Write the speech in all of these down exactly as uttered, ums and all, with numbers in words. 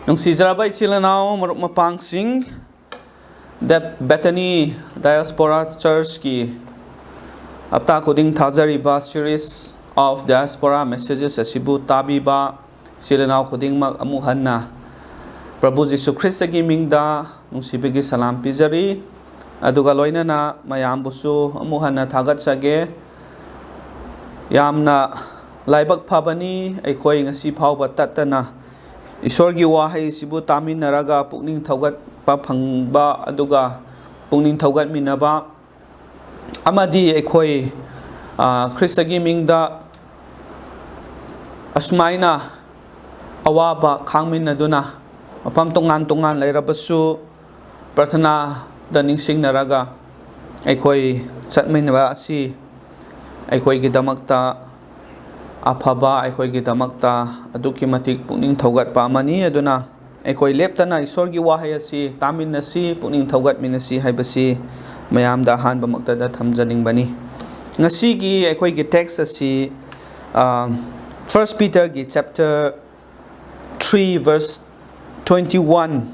ꯅꯨꯡꯁꯤꯖꯔꯕ ꯏꯆꯤꯜ ꯏꯅꯥꯎ, ꯃꯔꯨꯞ ꯃꯄꯥꯡꯁꯤꯡ, ꯗꯦꯞ-, ꯕꯦꯇꯅꯤ ꯗꯥꯏꯑꯁꯄꯣꯔꯥ ꯆꯔꯆꯀꯤ ꯍꯞꯇꯥ ꯈꯨꯗꯤꯡ ꯊꯥꯖꯔꯤꯕ Series of Diaspora Messages ꯑꯁꯤꯕꯨ ꯇꯥꯕꯤꯕ ꯏꯆꯤꯜ ꯏꯅꯥꯎ ꯈꯨꯗꯤꯡꯃꯛ ꯑꯃꯨꯛ ꯍꯟꯅ ꯄ꯭ꯔꯚꯨ ꯖꯤꯁꯨ ꯈ꯭ꯔꯤꯁꯇꯒꯤ ꯃꯤꯡꯗ ꯅꯨꯡꯁꯤꯕꯒꯤ ꯁꯂꯥꯝ ꯄꯤꯖꯔꯤ꯫ ꯑꯗꯨꯒ ꯂꯣꯏꯅꯅ ꯃꯌꯥꯝꯕꯨꯁꯨ ꯑꯃꯨꯛ ꯍꯟꯅ ꯊꯥꯒꯠꯆꯒꯦ꯫ ꯌꯥꯝꯅ ꯂꯥꯏꯕꯛ ꯐꯕꯅꯤ, ꯑꯩꯈꯣꯏ ꯉꯁꯤ ꯐꯥꯎꯕ ꯇꯠꯇꯅ ꯏꯁꯣꯔꯒꯤ ꯋꯥꯍꯩꯁꯤꯕꯨ ꯇꯥꯃꯤꯟꯅꯔꯒ ꯄꯨꯛꯅꯤꯡ ꯊꯧꯒꯠꯄ ꯐꯪꯕ, ꯑꯗꯨꯒ ꯄꯨꯛꯅꯤꯡ ꯊꯧꯒꯠꯃꯤꯟꯅꯕ, ꯑꯃꯗꯤ ꯑꯩꯈꯣꯏ, ꯑ, ꯈ꯭ꯔꯤꯁꯇꯒꯤ ꯃꯤꯡꯗ ꯑꯁꯨꯃꯥꯏꯅ ꯑꯋꯥꯕ ꯈꯥꯡꯃꯤꯟꯅꯗꯨꯅ, ꯃꯐꯝ ꯇꯣꯉꯥꯟ ꯇꯣꯉꯥꯟ ꯂꯩꯔꯕꯁꯨ, ꯄ꯭ꯔꯊꯅꯥꯗ ꯅꯤꯡꯁꯤꯡꯅꯔꯒ ꯑꯩꯈꯣꯏ ꯆꯠꯃꯤꯟꯅꯕ ꯑꯁꯤ ꯑꯩꯈꯣꯏꯒꯤꯗꯃꯛꯇ ꯑꯐꯕ, ꯑꯩꯈꯣꯏꯒꯤꯗꯃꯛꯇ ꯑꯗꯨꯛꯀꯤ ꯃꯇꯤꯛ ꯄꯨꯛꯅꯤꯡ ꯊꯧꯒꯠꯄ ꯑꯃꯅꯤ꯫ ꯑꯗꯨꯅ ꯑꯩꯈꯣꯏ ꯂꯦꯞꯇꯅ ꯏꯁꯣꯔꯒꯤ ꯋꯥꯍꯩ ꯑꯁꯤ ꯇꯥꯃꯤꯟꯅꯁꯤ, ꯄꯨꯛꯅꯤꯡ ꯊꯧꯒꯠꯃꯤꯟꯅꯁꯤ ꯍꯥꯏꯕꯁꯤ ꯃꯌꯥꯝꯗ ꯑꯍꯥꯟꯕꯃꯛꯇꯗ ꯊꯝꯖꯅꯤꯡꯕꯅꯤ꯫ ꯉꯁꯤꯒꯤ ꯑꯩꯈꯣꯏꯒꯤ text ꯑꯁꯤ, ꯑ, First Peterꯒꯤ chapter three verse twenty one,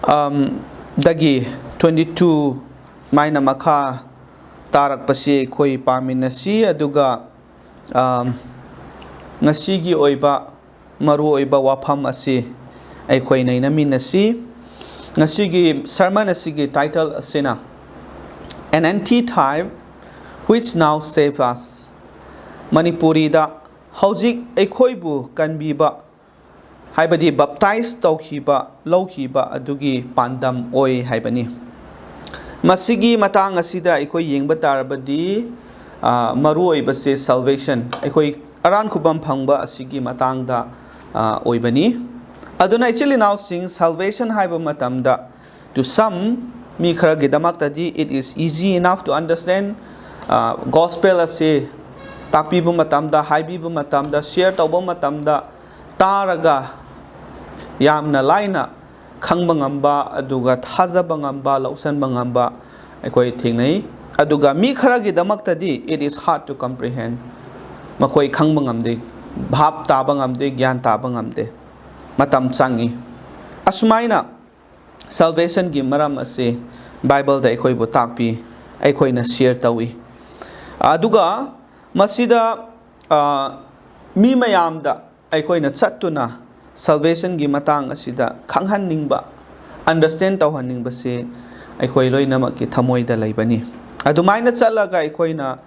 ꯑꯝ, ꯗꯒꯤ twenty two ꯁꯨꯃꯥꯏꯅ ꯃꯈꯥ ꯇꯥꯔꯛꯄꯁꯤ ꯑꯩꯈꯣꯏ ꯄꯥꯃꯤꯟꯅꯁꯤ꯫ ꯑꯗꯨꯒ, ꯑꯝ, ꯉꯁꯤꯒꯤ ꯑꯣꯏꯕ ꯃꯔꯨꯑꯣꯏꯕ ꯋꯥꯐꯝ ꯑꯁꯤ ꯑꯩꯈꯣꯏ ꯅꯩꯅꯃꯤꯟꯅꯁꯤ꯫ ꯉꯁꯤꯒꯤ sermon ꯑꯁꯤꯒꯤ title ꯑꯁꯤꯅ An Antitype Which Now Save Us꯫ ꯃꯅꯤꯄꯨꯔꯤꯗ ꯍꯧꯖꯤꯛ ꯑꯩꯈꯣꯏꯕꯨ ꯀꯟꯕꯤꯕ, ꯍꯥꯏꯕꯗꯤ baptize ꯇꯧꯈꯤꯕ, ꯂꯧꯈꯤꯕ ꯑꯗꯨꯒꯤ ꯄꯥꯟꯗꯝ ꯑꯣꯏ ꯍꯥꯏꯕꯅꯤ꯫ ꯃꯁꯤꯒꯤ ꯃꯇꯥꯡ ꯑꯁꯤꯗ ꯑꯩꯈꯣꯏ ꯌꯦꯡꯕ ꯇꯥꯔꯕꯗꯤ, ꯑ, ꯃꯔꯨꯑꯣꯏꯕꯁꯦ salvation, ꯑꯩꯈꯣꯏ ꯑꯔꯥꯟ ꯈꯨꯕꯝ ꯐꯪꯕ ꯑꯁꯤꯒꯤ ꯃꯇꯥꯡꯗ, ꯑ, ꯑꯣꯏꯕꯅꯤ꯫ ꯑꯗꯨꯅ ꯏꯆꯤꯜ ꯏꯅꯥꯎꯁꯤꯡ, salvation ꯍꯥꯏꯕ ꯃꯇꯝꯗ, to some, me ꯈꯔꯒꯤꯗꯃꯛꯇꯗꯤ it is easy enough to understand, ꯑ, gospel ꯑꯁꯤ ꯇꯥꯛꯄꯤꯕ ꯃꯇꯝꯗ, ꯍꯥꯏꯕꯤꯕ ꯃꯇꯝꯗ, share ꯇꯧꯕ ꯃꯇꯝꯗ, ꯇꯥꯔꯒ ꯌꯥꯝꯅ ꯂꯥꯏꯅ ꯈꯪꯕ ꯉꯝꯕ, ꯑꯗꯨꯒ ꯊꯥꯖꯕ ꯉꯝꯕ, ꯂꯧꯁꯤꯟꯕ ꯉꯝꯕ ꯑꯩꯈꯣꯏ ꯊꯦꯡꯅꯩ꯫ ꯑꯗꯨꯒ ꯃꯤ ꯈꯔꯒꯤꯗꯃꯛꯇꯗꯤ it is hard to comprehend, ꯃꯈꯣꯏ ꯈꯪꯕ ꯉꯝꯗꯦ, ꯚꯥꯞ ꯇꯥꯕ ꯉꯝꯗꯦ, ꯒ꯭ꯌꯥꯟ ꯇꯥꯕ ꯉꯝꯗꯦ꯫ ꯃꯇꯝ ꯆꯪꯏ꯫ ꯑꯁꯨꯃꯥꯏꯅ salvationꯒꯤ ꯃꯔꯝ ꯑꯁꯤ ꯕꯥꯏꯕꯜꯗ ꯑꯩꯈꯣꯏꯕꯨ ꯇꯥꯛꯄꯤ, ꯑꯩꯈꯣꯏꯅ share ꯇꯧꯏ꯫ ꯑꯗꯨꯒ ꯃꯁꯤꯗ, ꯑ, ꯃꯤ ꯃꯌꯥꯝꯗ ꯑꯩꯈꯣꯏꯅ ꯆꯠꯇꯨꯅ salvationꯒꯤ ꯃꯇꯥꯡ ꯑꯁꯤꯗ ꯈꯪꯍꯟꯅꯤꯡꯕ, understand ꯇꯧꯍꯟꯅꯤꯡꯕꯁꯤ ꯑꯩꯈꯣꯏ ꯂꯣꯏꯅꯃꯛꯀꯤ ꯊꯃꯣꯏꯗ ꯂꯩꯕꯅꯤ꯫ ꯑꯗꯨꯃꯥꯏꯅ ꯆꯠꯂꯒ ꯑꯩꯈꯣꯏꯅ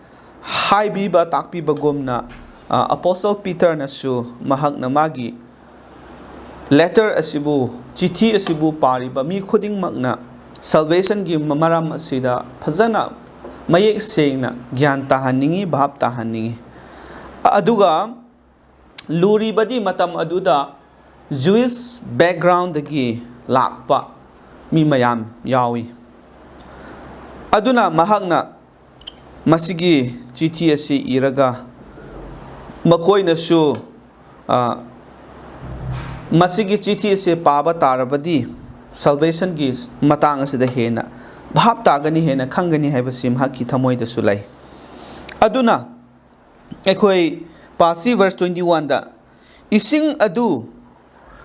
ꯍꯥꯏꯕꯤꯕ, ꯇꯥꯛꯄꯤꯕꯒꯨꯝꯅ, ꯑ, Apostle Peterꯅꯁꯨ ꯃꯍꯥꯛꯅ ꯃꯥꯒꯤ letter ꯑꯁꯤꯕꯨ, ꯆꯤꯊꯤ ꯑꯁꯤꯕꯨ ꯄꯥꯔꯤꯕ ꯃꯤ ꯈꯨꯗꯤꯡꯃꯛꯅ salvationꯒꯤ ꯃꯔꯝ ꯑꯁꯤꯗ ꯐꯖꯅ ꯃꯌꯦꯛ ꯁꯦꯡꯅ ꯒ꯭ꯌꯥꯟ ꯇꯥꯍꯟꯅꯤꯡꯏ, ꯚꯥꯞ ꯇꯥꯍꯟꯅꯤꯡꯏ꯫ ꯑꯗꯨꯒ ꯂꯨꯔꯤꯕꯗꯤ ꯃꯇꯝ ꯑꯗꯨꯗ Jewish backgroundꯗꯒꯤ ꯂꯥꯛꯄ ꯃꯤ ꯃꯌꯥꯝ ꯌꯥꯎꯏ꯫ ꯑꯗꯨꯅ ꯃꯍꯥꯛꯅ ꯃꯁꯤꯒꯤ ꯆꯤꯊꯤ ꯑꯁꯤ ꯏꯔꯒ ꯃꯈꯣꯏꯅꯁꯨ, ꯑ, ꯃꯁꯤꯒꯤ ꯆꯤꯊꯤ ꯑꯁꯤ ꯄꯥꯕ ꯇꯥꯔꯕꯗꯤ salvationꯒꯤ ꯃꯇꯥꯡ ꯑꯁꯤꯗ ꯍꯦꯟꯅ ꯚꯥꯞ ꯇꯥꯒꯅꯤ, ꯍꯦꯟꯅ ꯈꯪꯒꯅꯤ ꯍꯥꯏꯕꯁꯤ ꯃꯍꯥꯛꯀꯤ ꯊꯃꯣꯏꯗꯁꯨ ꯂꯩ꯫ ꯑꯗꯨꯅ ꯑꯩꯈꯣꯏ ꯄꯥꯁꯤ verse twenty oneꯗ, "ꯏꯁꯤꯡ ꯑꯗꯨ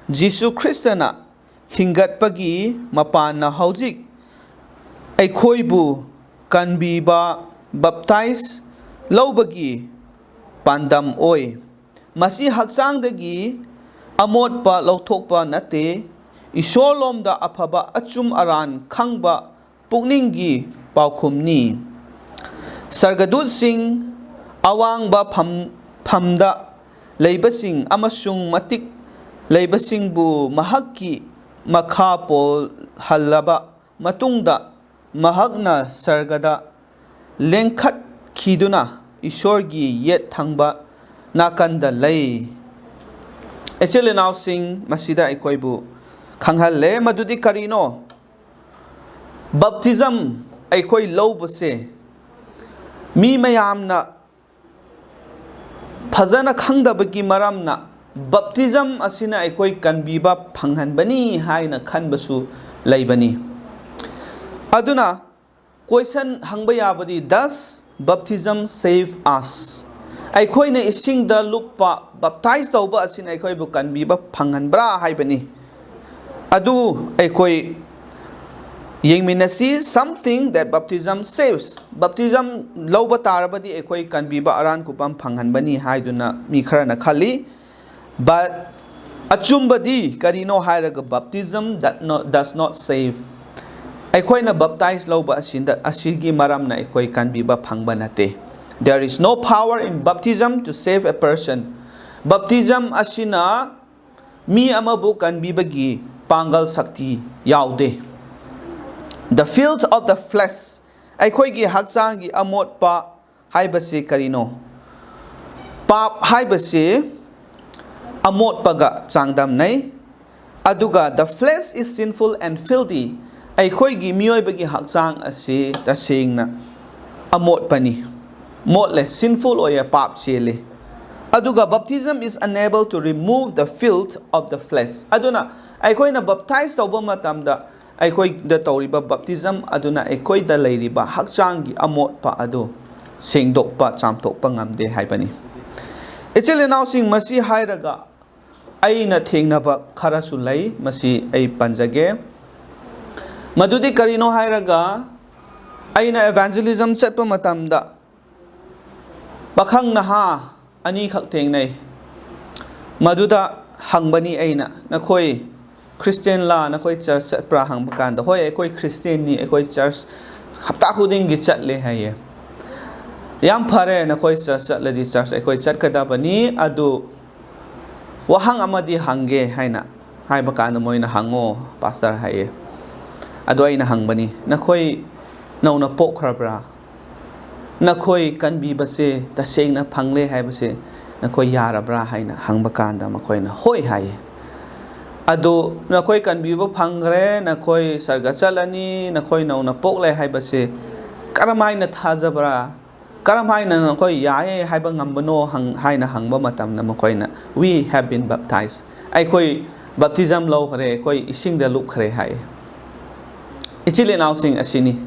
ꯖꯤꯁꯨ ꯈ꯭ꯔꯤꯁꯇꯅ ꯍꯤꯡꯒꯠꯄꯒꯤ ꯃꯄꯥꯟꯅ ꯍꯧꯖꯤꯛ ꯑꯩꯈꯣꯏꯕꯨ ꯀꯟꯕꯤꯕ baptize ꯂꯧꯕꯒꯤ ꯄꯥꯟꯗꯝ ꯑꯣꯏ꯫ ꯃꯁꯤ ꯍꯛꯆꯥꯡꯗꯒꯤ ꯑꯃꯣꯠꯄ ꯂꯧꯊꯣꯛꯄ ꯅꯠꯇꯦ, ꯏꯁꯣꯔꯂꯣꯝꯗ ꯑꯐꯕ ꯑꯆꯨꯝ ꯑꯔꯥꯟ ꯈꯪꯕ ꯄꯨꯛꯅꯤꯡꯒꯤ ꯄꯥꯎꯈꯨꯝꯅꯤ꯫ ꯁꯔꯒꯗꯨꯠꯁꯤꯡ, ꯑꯋꯥꯡꯕ ꯐꯝ, ꯐꯝꯗ ꯂꯩꯕꯁꯤꯡ ꯑꯃꯁꯨꯡ ꯃꯇꯤꯛ ꯂꯩꯕꯁꯤꯡꯕꯨ ꯃꯍꯥꯛꯀꯤ ꯃꯈꯥ ꯄꯣꯜꯍꯜꯂꯕ ꯃꯇꯨꯡꯗ, ꯃꯍꯥꯛꯅ ꯁꯔꯒꯗ ꯂꯦꯡꯈꯠꯈꯤꯗꯨꯅ ꯏꯁꯣꯔꯒꯤ ꯌꯦꯠ ꯊꯪꯕ ꯅꯥꯀꯟꯗ ꯂꯩ꯫" ꯏꯆꯤꯜ ꯏꯅꯥꯎꯁꯤꯡ, ꯃꯁꯤꯗ ꯑꯩꯈꯣꯏꯕꯨ ꯈꯪꯍꯜꯂꯦ꯫ ꯃꯗꯨꯗꯤ ꯀꯔꯤꯅꯣ? Baptism ꯑꯩꯈꯣꯏ ꯂꯧꯕꯁꯦ ꯃꯤ ꯃꯌꯥꯝꯅ ꯐꯖꯅ ꯈꯪꯗꯕꯒꯤ ꯃꯔꯝꯅ baptism ꯑꯁꯤꯅ ꯑꯩꯈꯣꯏ ꯀꯟꯕꯤꯕ ꯐꯪꯍꯟꯕꯅꯤ ꯍꯥꯏꯅ ꯈꯟꯕꯁꯨ ꯂꯩꯕꯅꯤ꯫ ꯑꯗꯨꯅ question ꯍꯪꯕ ꯌꯥꯕꯗꯤ, "Does baptism save us?" ꯑꯩꯈꯣꯏꯅ ꯏꯁꯤꯡꯗ ꯂꯨꯞꯄ, baptize ꯇꯧꯕ ꯑꯁꯤꯅ ꯑꯩꯈꯣꯏꯕꯨ ꯀꯟꯕꯤꯕ ꯐꯪꯍꯟꯕ꯭ꯔꯥ ꯍꯥꯏꯕꯅꯤ꯫ ꯑꯗꯨ ꯑꯩꯈꯣꯏ ꯌꯦꯡꯃꯤꯟꯅꯁꯤ꯫ Something that baptism saves. Baptism ꯂꯧꯕ ꯇꯥꯔꯕꯗꯤ ꯑꯩꯈꯣꯏ ꯀꯟꯕꯤꯕ ꯑꯔꯥꯟ ꯈꯨꯕꯝ ꯐꯪꯍꯟꯕꯅꯤ ꯍꯥꯏꯗꯨꯅ ꯃꯤ ꯈꯔꯅ ꯈꯜꯂꯤ꯫ But ꯑꯆꯨꯝꯕꯗꯤ ꯀꯔꯤꯅꯣ ꯍꯥꯏꯔꯒ, baptism that not, does not save. ꯑꯩꯈꯣꯏꯅ baptize ꯂꯧꯕ ꯑꯁꯤꯗ, ꯑꯁꯤꯒꯤ ꯃꯔꯝꯅ ꯑꯩꯈꯣꯏ ꯀꯟꯕꯤꯕ ꯐꯪꯕ ꯅꯠꯇꯦ꯫ There is no power in baptism to save a person. Baptism ꯑꯁꯤꯅ ꯃꯤ ꯑꯃꯕꯨ ꯀꯟꯕꯤꯕꯒꯤ ꯄꯥꯡꯒꯜ, ꯁꯛꯇꯤ ꯌꯥꯎꯗꯦ꯫ The filth of the flesh, ꯑꯩꯈꯣꯏꯒꯤ ꯍꯛꯆꯥꯡꯒꯤ ꯑꯃꯣꯠꯄ ꯍꯥꯏꯕꯁꯤ ꯀꯔꯤꯅꯣ? ꯄꯥꯞ ꯍꯥꯏꯕꯁꯤ ꯑꯃꯣꯠꯄꯒ ꯆꯥꯡꯗꯝꯅꯩ꯫ ꯑꯗꯨꯒ the flesh is sinful and filthy, ꯑꯩꯈꯣꯏꯒꯤ ꯃꯤꯑꯣꯏꯕꯒꯤ ꯍꯛꯆꯥꯡ ꯑꯁꯤ ꯇꯁꯦꯡꯅ ꯑꯃꯣꯠꯄꯅꯤ, ꯃꯣꯠꯂꯦ, sinful ꯑꯣꯏꯌꯦ, ꯄꯥꯞ ꯆꯦꯜꯂꯤ꯫ ꯑꯗꯨꯒ baptism is unable to remove the filth of the flesh. ꯑꯗꯨꯅ ꯑꯩꯈꯣꯏꯅ baptize ꯇꯧꯕ ꯃꯇꯝꯗ ꯑꯩꯈꯣꯏꯗ ꯇꯧꯔꯤꯕ baptism ꯑꯗꯨꯅ ꯑꯩꯈꯣꯏꯗ ꯂꯩꯔꯤꯕ ꯍꯛꯆꯥꯡꯒꯤ ꯑꯃꯣꯠꯄ ꯑꯗꯨ ꯁꯦꯡꯗꯣꯛꯄ, ꯆꯥꯝꯊꯣꯛꯄ ꯉꯝꯗꯦ ꯍꯥꯏꯕꯅꯤ꯫ ꯏꯆꯤꯜ ꯏꯅꯥꯎꯁꯤꯡ, ꯃꯁꯤ ꯍꯥꯏꯔꯒ ꯑꯩꯅ ꯊꯦꯡꯅꯕ ꯈꯔꯁꯨ ꯂꯩ, ꯃꯁꯤ ꯑꯩ ꯄꯟꯖꯒꯦ꯫ ꯃꯗꯨꯗꯤ ꯀꯔꯤꯅꯣ ꯍꯥꯏꯔꯒ, ꯑꯩꯅ evangelism ꯆꯠꯄ ꯃꯇꯝꯗ ꯄꯥꯈꯪ ꯅꯍꯥ ꯑꯅꯤꯈꯛ ꯊꯦꯡꯅꯩ꯫ ꯃꯗꯨꯗ ꯍꯪꯕꯅꯤ ꯑꯩꯅ, "ꯅꯈꯣꯏ Christian ꯂꯥ, ꯅꯈꯣꯏ church ꯆꯠꯄ꯭ꯔꯥ?" ꯍꯪꯕ ꯀꯥꯟꯗ, "ꯍꯣꯏ, ꯑꯩꯈꯣꯏ Christian ꯅꯤ, ꯑꯩꯈꯣꯏ church ꯍꯞꯇꯥ ꯈꯨꯗꯤꯡꯒꯤ ꯆꯠꯂꯦ" ꯍꯥꯏꯌꯦ꯫ "ꯌꯥꯝ ꯐꯔꯦ, ꯅꯈꯣꯏ church ꯆꯠꯂꯗꯤ church ꯑꯩꯈꯣꯏ ꯆꯠꯀꯗꯕꯅꯤ꯫ ꯑꯗꯨ ꯋꯥꯍꯪ ꯑꯃꯗꯤ ꯍꯪꯒꯦ" ꯍꯥꯏꯅ ꯍꯥꯏꯕ ꯀꯥꯟꯗ, ꯃꯣꯏꯅ, "ꯍꯪꯉꯣ, pastor" ꯍꯥꯏꯌꯦ꯫ ꯑꯗꯣ ꯑꯩꯅ ꯍꯪꯕꯅꯤ, "ꯅꯈꯣꯏ ꯅꯧꯅ ꯄꯣꯛꯈ꯭ꯔꯕ꯭ꯔꯥ? ꯅꯈꯣꯏ ꯀꯟꯕꯤꯕꯁꯦ ꯇꯁꯦꯡꯅ ꯐꯪꯂꯦ ꯍꯥꯏꯕꯁꯦ ꯅꯈꯣꯏ ꯌꯥꯔꯕ꯭ꯔꯥ?" ꯍꯥꯏꯅ ꯍꯪꯕ ꯀꯥꯟꯗ, ꯃꯈꯣꯏꯅ "ꯍꯣꯏ" ꯍꯥꯏꯌꯦ꯫ ꯑꯗꯨ ꯅꯈꯣꯏ ꯀꯟꯕꯤꯕ ꯐꯪꯈ꯭ꯔꯦ, ꯅꯈꯣꯏ ꯁꯔꯒ ꯆꯠꯂꯅꯤ, ꯅꯈꯣꯏ ꯅꯧꯅ ꯄꯣꯛꯂꯦ ꯍꯥꯏꯕꯁꯦ ꯀꯔꯝꯍꯥꯏꯅ ꯊꯥꯖꯕ꯭ꯔꯥ? ꯀꯔꯝꯍꯥꯏꯅ ꯅꯈꯣꯏ ꯌꯥꯏꯌꯦ ꯍꯥꯏꯕ ꯉꯝꯕꯅꯣ ꯍꯪ-, ꯍꯥꯏꯅ ꯍꯪꯕ ꯃꯇꯝꯗ, ꯃꯈꯣꯏꯅ, "We have been baptized." ꯑꯩꯈꯣꯏ baptism ꯂꯧꯈ꯭ꯔꯦ, ꯑꯩꯈꯣꯏ ꯏꯁꯤꯡꯗ ꯂꯨꯞꯈ꯭ꯔꯦ ꯍꯥꯏ꯫ ꯏꯆꯤꯜ ꯏꯅꯥꯎꯁꯤꯡ ꯑꯁꯤꯅꯤ꯫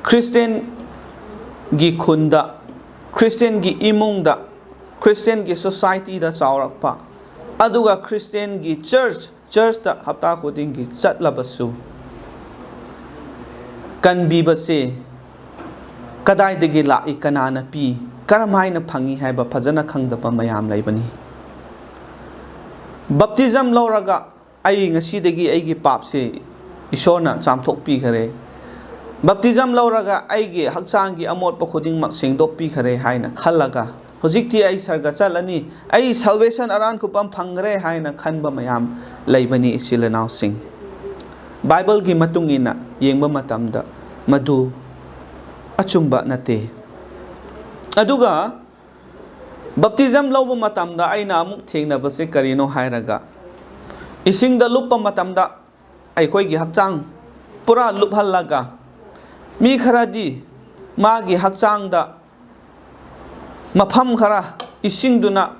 Christian ꯒꯤ ꯈꯨꯟꯗ ꯈ꯭ꯔꯤꯁꯇꯤꯌꯟꯒꯤ ꯏꯃꯨꯡꯗ, ꯈ꯭ꯔꯤꯁꯇꯤꯌꯟꯒꯤ ꯁꯣꯁꯥꯏꯇꯤꯗ ꯆꯥꯎꯔꯛꯄ, ꯑꯗꯨꯒ ꯈ꯭ꯔꯤꯁꯇꯤꯌꯟꯒꯤ ꯆꯔꯆ, ꯆꯔꯆꯇ ꯍꯞꯇꯥ ꯈꯨꯗꯤꯡꯒꯤ ꯆꯠꯂꯕꯁꯨ, ꯀꯟꯕꯤꯕꯁꯦ ꯀꯗꯥꯏꯗꯒꯤ ꯂꯥꯛꯏ, ꯀꯅꯥꯅ ꯄꯤ, ꯀꯔꯝꯍꯥꯏꯅ ꯐꯪꯏ ꯍꯥꯏꯕ ꯐꯖꯅ ꯈꯪꯗꯕ ꯃꯌꯥꯝ ꯂꯩꯕꯅꯤ꯫ ꯕꯞꯇꯤꯖꯝ ꯂꯧꯔꯒ ꯑꯩ ꯉꯁꯤꯗꯒꯤ ꯑꯩꯒꯤ ꯄꯥꯞꯁꯦ ꯏꯁꯣꯔꯅ ꯆꯥꯝꯊꯣꯛꯄꯤꯈꯔꯦ, ꯕꯞꯇꯤꯖꯝ ꯂꯧꯔꯒ ꯑꯩꯒꯤ ꯍꯛꯆꯥꯡꯒꯤ ꯑꯃꯣꯠꯄ ꯈꯨꯗꯤꯡꯃꯛ ꯁꯦꯡꯗꯣꯛꯄꯤꯈꯔꯦ ꯍꯥꯏꯅ ꯈꯜꯂꯒ, ꯍꯧꯖꯤꯛꯇꯤ ꯑꯩ ꯁꯔꯒ ꯆꯠꯂꯅꯤ, ꯑꯩ ꯁꯜꯕꯦꯁꯟ ꯑꯔꯥꯟ ꯈꯨꯄꯝ ꯐꯪꯈ꯭ꯔꯦ ꯍꯥꯏꯅ ꯈꯟꯕ ꯃꯌꯥꯝ ꯂꯩꯕꯅꯤ, ꯏꯆꯤꯜ ꯏꯅꯥꯎꯁꯤꯡ꯫ ꯕꯥꯏꯕꯜꯒꯤ ꯃꯇꯨꯡ ꯏꯟꯅ ꯌꯦꯡꯕ ꯃꯇꯝꯗ ꯃꯗꯨ ꯑꯆꯨꯝꯕ ꯅꯠꯇꯦ꯫ ꯑꯗꯨꯒ ꯕꯞꯇꯤꯖꯝ ꯂꯧꯕ ꯃꯇꯝꯗ ꯑꯩꯅ ꯑꯃꯨꯛ ꯊꯦꯡꯅꯕꯁꯦ ꯀꯔꯤꯅꯣ ꯍꯥꯏꯔꯒ, ꯏꯁꯤꯡꯗ ꯂꯨꯞꯄ ꯃꯇꯝꯗ ꯑꯩꯈꯣꯏꯒꯤ ꯍꯛꯆꯥꯡ ꯄꯨꯔꯥ ꯂꯨꯞꯍꯜꯂꯒ, ꯃꯤ ꯈꯔꯗꯤ ꯃꯥꯒꯤ ꯍꯛꯆꯥꯡꯗ ꯃꯐꯝ ꯈꯔ ꯏꯁꯤꯡꯗꯨꯅ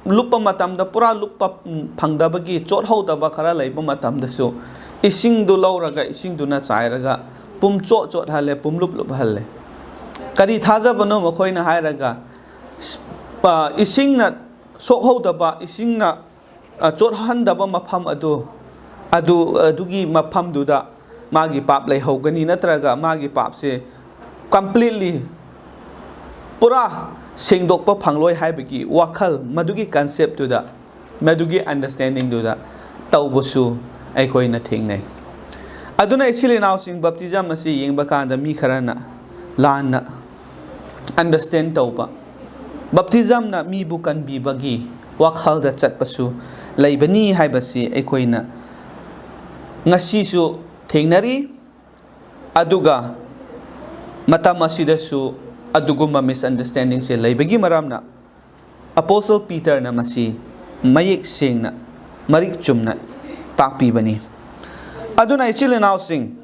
ꯂꯨꯞꯄ ꯃꯇꯝꯗ ꯄꯨꯔꯥ ꯂꯨꯞꯄ ꯐꯪꯗꯕꯒꯤ ꯆꯣꯠꯍꯧꯗꯕ ꯈꯔ ꯂꯩꯕ ꯃꯇꯝꯗꯁꯨ, ꯏꯁꯤꯡꯗꯨ ꯂꯧꯔꯒ ꯏꯁꯤꯡꯗꯨꯅ ꯆꯥꯏꯔꯒ ꯄꯨꯝ ꯆꯣꯠ ꯆꯣꯠꯍꯜꯂꯦ, ꯄꯨꯝ ꯂꯨꯞ ꯂꯨꯞꯍꯜꯂꯦ꯫ ꯀꯔꯤ ꯊꯥꯖꯕꯅꯣ ꯃꯈꯣꯏꯅ ꯍꯥꯏꯔꯒ, ꯏꯁꯤꯡꯅ ꯁꯣꯛꯍꯧꯗꯕ, ꯏꯁꯤꯡꯅ ꯆꯣꯠꯍꯟꯗꯕ ꯃꯐꯝ ꯑꯗꯨ, ꯑꯗꯨ, ꯑꯗꯨꯒꯤ ꯃꯐꯝꯗꯨꯗ ꯃꯥꯒꯤ ꯄꯥꯞ ꯂꯩꯍꯧꯒꯅꯤ, ꯅꯠꯇ꯭ꯔꯒ ꯃꯥꯒꯤ ꯄꯥꯞꯁꯦ completely, ꯄꯨꯔꯥ ꯁꯦꯡꯗꯣꯛꯄ ꯐꯪꯂꯣꯏ ꯍꯥꯏꯕꯒꯤ ꯋꯥꯈꯜ, ꯃꯗꯨꯒꯤ concept ꯇꯨꯗ, ꯃꯗꯨꯒꯤ understanding ꯗꯨꯗ ꯇꯧꯕꯁꯨ ꯑꯩꯈꯣꯏꯅ ꯊꯦꯡꯅꯩ꯫ ꯑꯗꯨꯅ ꯏꯆꯤꯜ ꯏꯅꯥꯎꯁꯤꯡ, ꯕꯞꯇꯤꯖꯝ ꯑꯁꯤ ꯌꯦꯡꯕ ꯀꯥꯟꯗ ꯃꯤ ꯈꯔꯅ ꯂꯥꯟꯅ understand ꯇꯧꯕ, ꯕꯞꯇꯤꯖꯝꯅ ꯃꯤꯕꯨ ꯀꯟꯕꯤꯕꯒꯤ ꯋꯥꯈꯜꯗ ꯆꯠꯄꯁꯨ ꯂꯩꯕꯅꯤ ꯍꯥꯏꯕꯁꯤ ꯑꯩꯈꯣꯏꯅ ꯉꯁꯤꯁꯨ ꯊꯦꯡꯅꯔꯤ꯫ ꯑꯗꯨꯒ ꯃꯇꯝ ꯑꯁꯤꯗꯁꯨ ꯑꯗꯨꯒꯨꯝꯕ misunderstanding ꯁꯦ ꯂꯩꯕꯒꯤ ꯃꯔꯝꯅ Apostle Peter ꯅ ꯃꯁꯤ ꯃꯌꯦꯛ ꯁꯦꯡꯅ, ꯃꯔꯤꯛ ꯆꯨꯝꯅ ꯇꯥꯛꯄꯤꯕꯅꯤ꯫ ꯑꯗꯨꯅ ꯏꯆꯤꯜ ꯏꯅꯥꯎꯁꯤꯡ,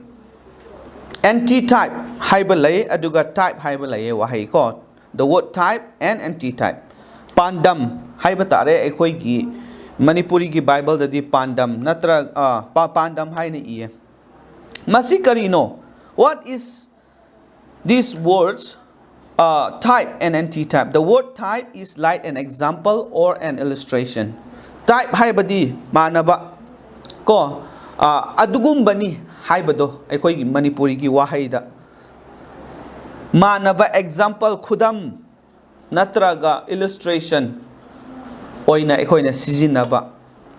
antitype ꯍꯥꯏꯕ ꯂꯩ, ꯑꯗꯨꯒ type ꯍꯥꯏꯕ ꯂꯩꯌꯦ, ꯋꯥꯍꯩ ꯀꯣ꯫ The word type and antitype꯫ ꯄꯥꯟꯗꯝ ꯍꯥꯏꯕ ꯇꯥꯔꯦ, ꯑꯩꯈꯣꯏꯒꯤ ꯃꯅꯤꯄꯨꯔꯤꯒꯤ ꯕꯥꯏꯕꯜꯗꯗꯤ ꯄꯥꯟꯗꯝ ꯅꯠꯇ꯭ꯔ-, ꯑ, ꯄꯥ-, ꯄꯥꯟꯗꯝ ꯍꯥꯏꯅ ꯏꯌꯦ꯫ ꯃꯁꯤ ꯀꯔꯤꯅꯣ? What is these words uh, type and antitype. The word type is like an example or an illustration. Type ꯍꯥꯏꯕꯗꯤ ꯃꯥꯟꯅꯕ ꯀꯣ, ꯑ, ꯑꯗꯨꯒꯨꯝꯕꯅꯤ ꯍꯥꯏꯕꯗꯣ ꯑꯩꯈꯣꯏꯒꯤ ꯃꯅꯤꯄꯨꯔꯤꯒꯤ ꯋꯥꯍꯩꯗ ꯃꯥꯟꯅꯕ example, ꯈꯨꯗꯝ ꯅꯠꯇ꯭ꯔꯒ illustration ꯑꯣꯏꯅ ꯑꯩꯈꯣꯏꯅ ꯁꯤꯖꯤꯟꯅꯕ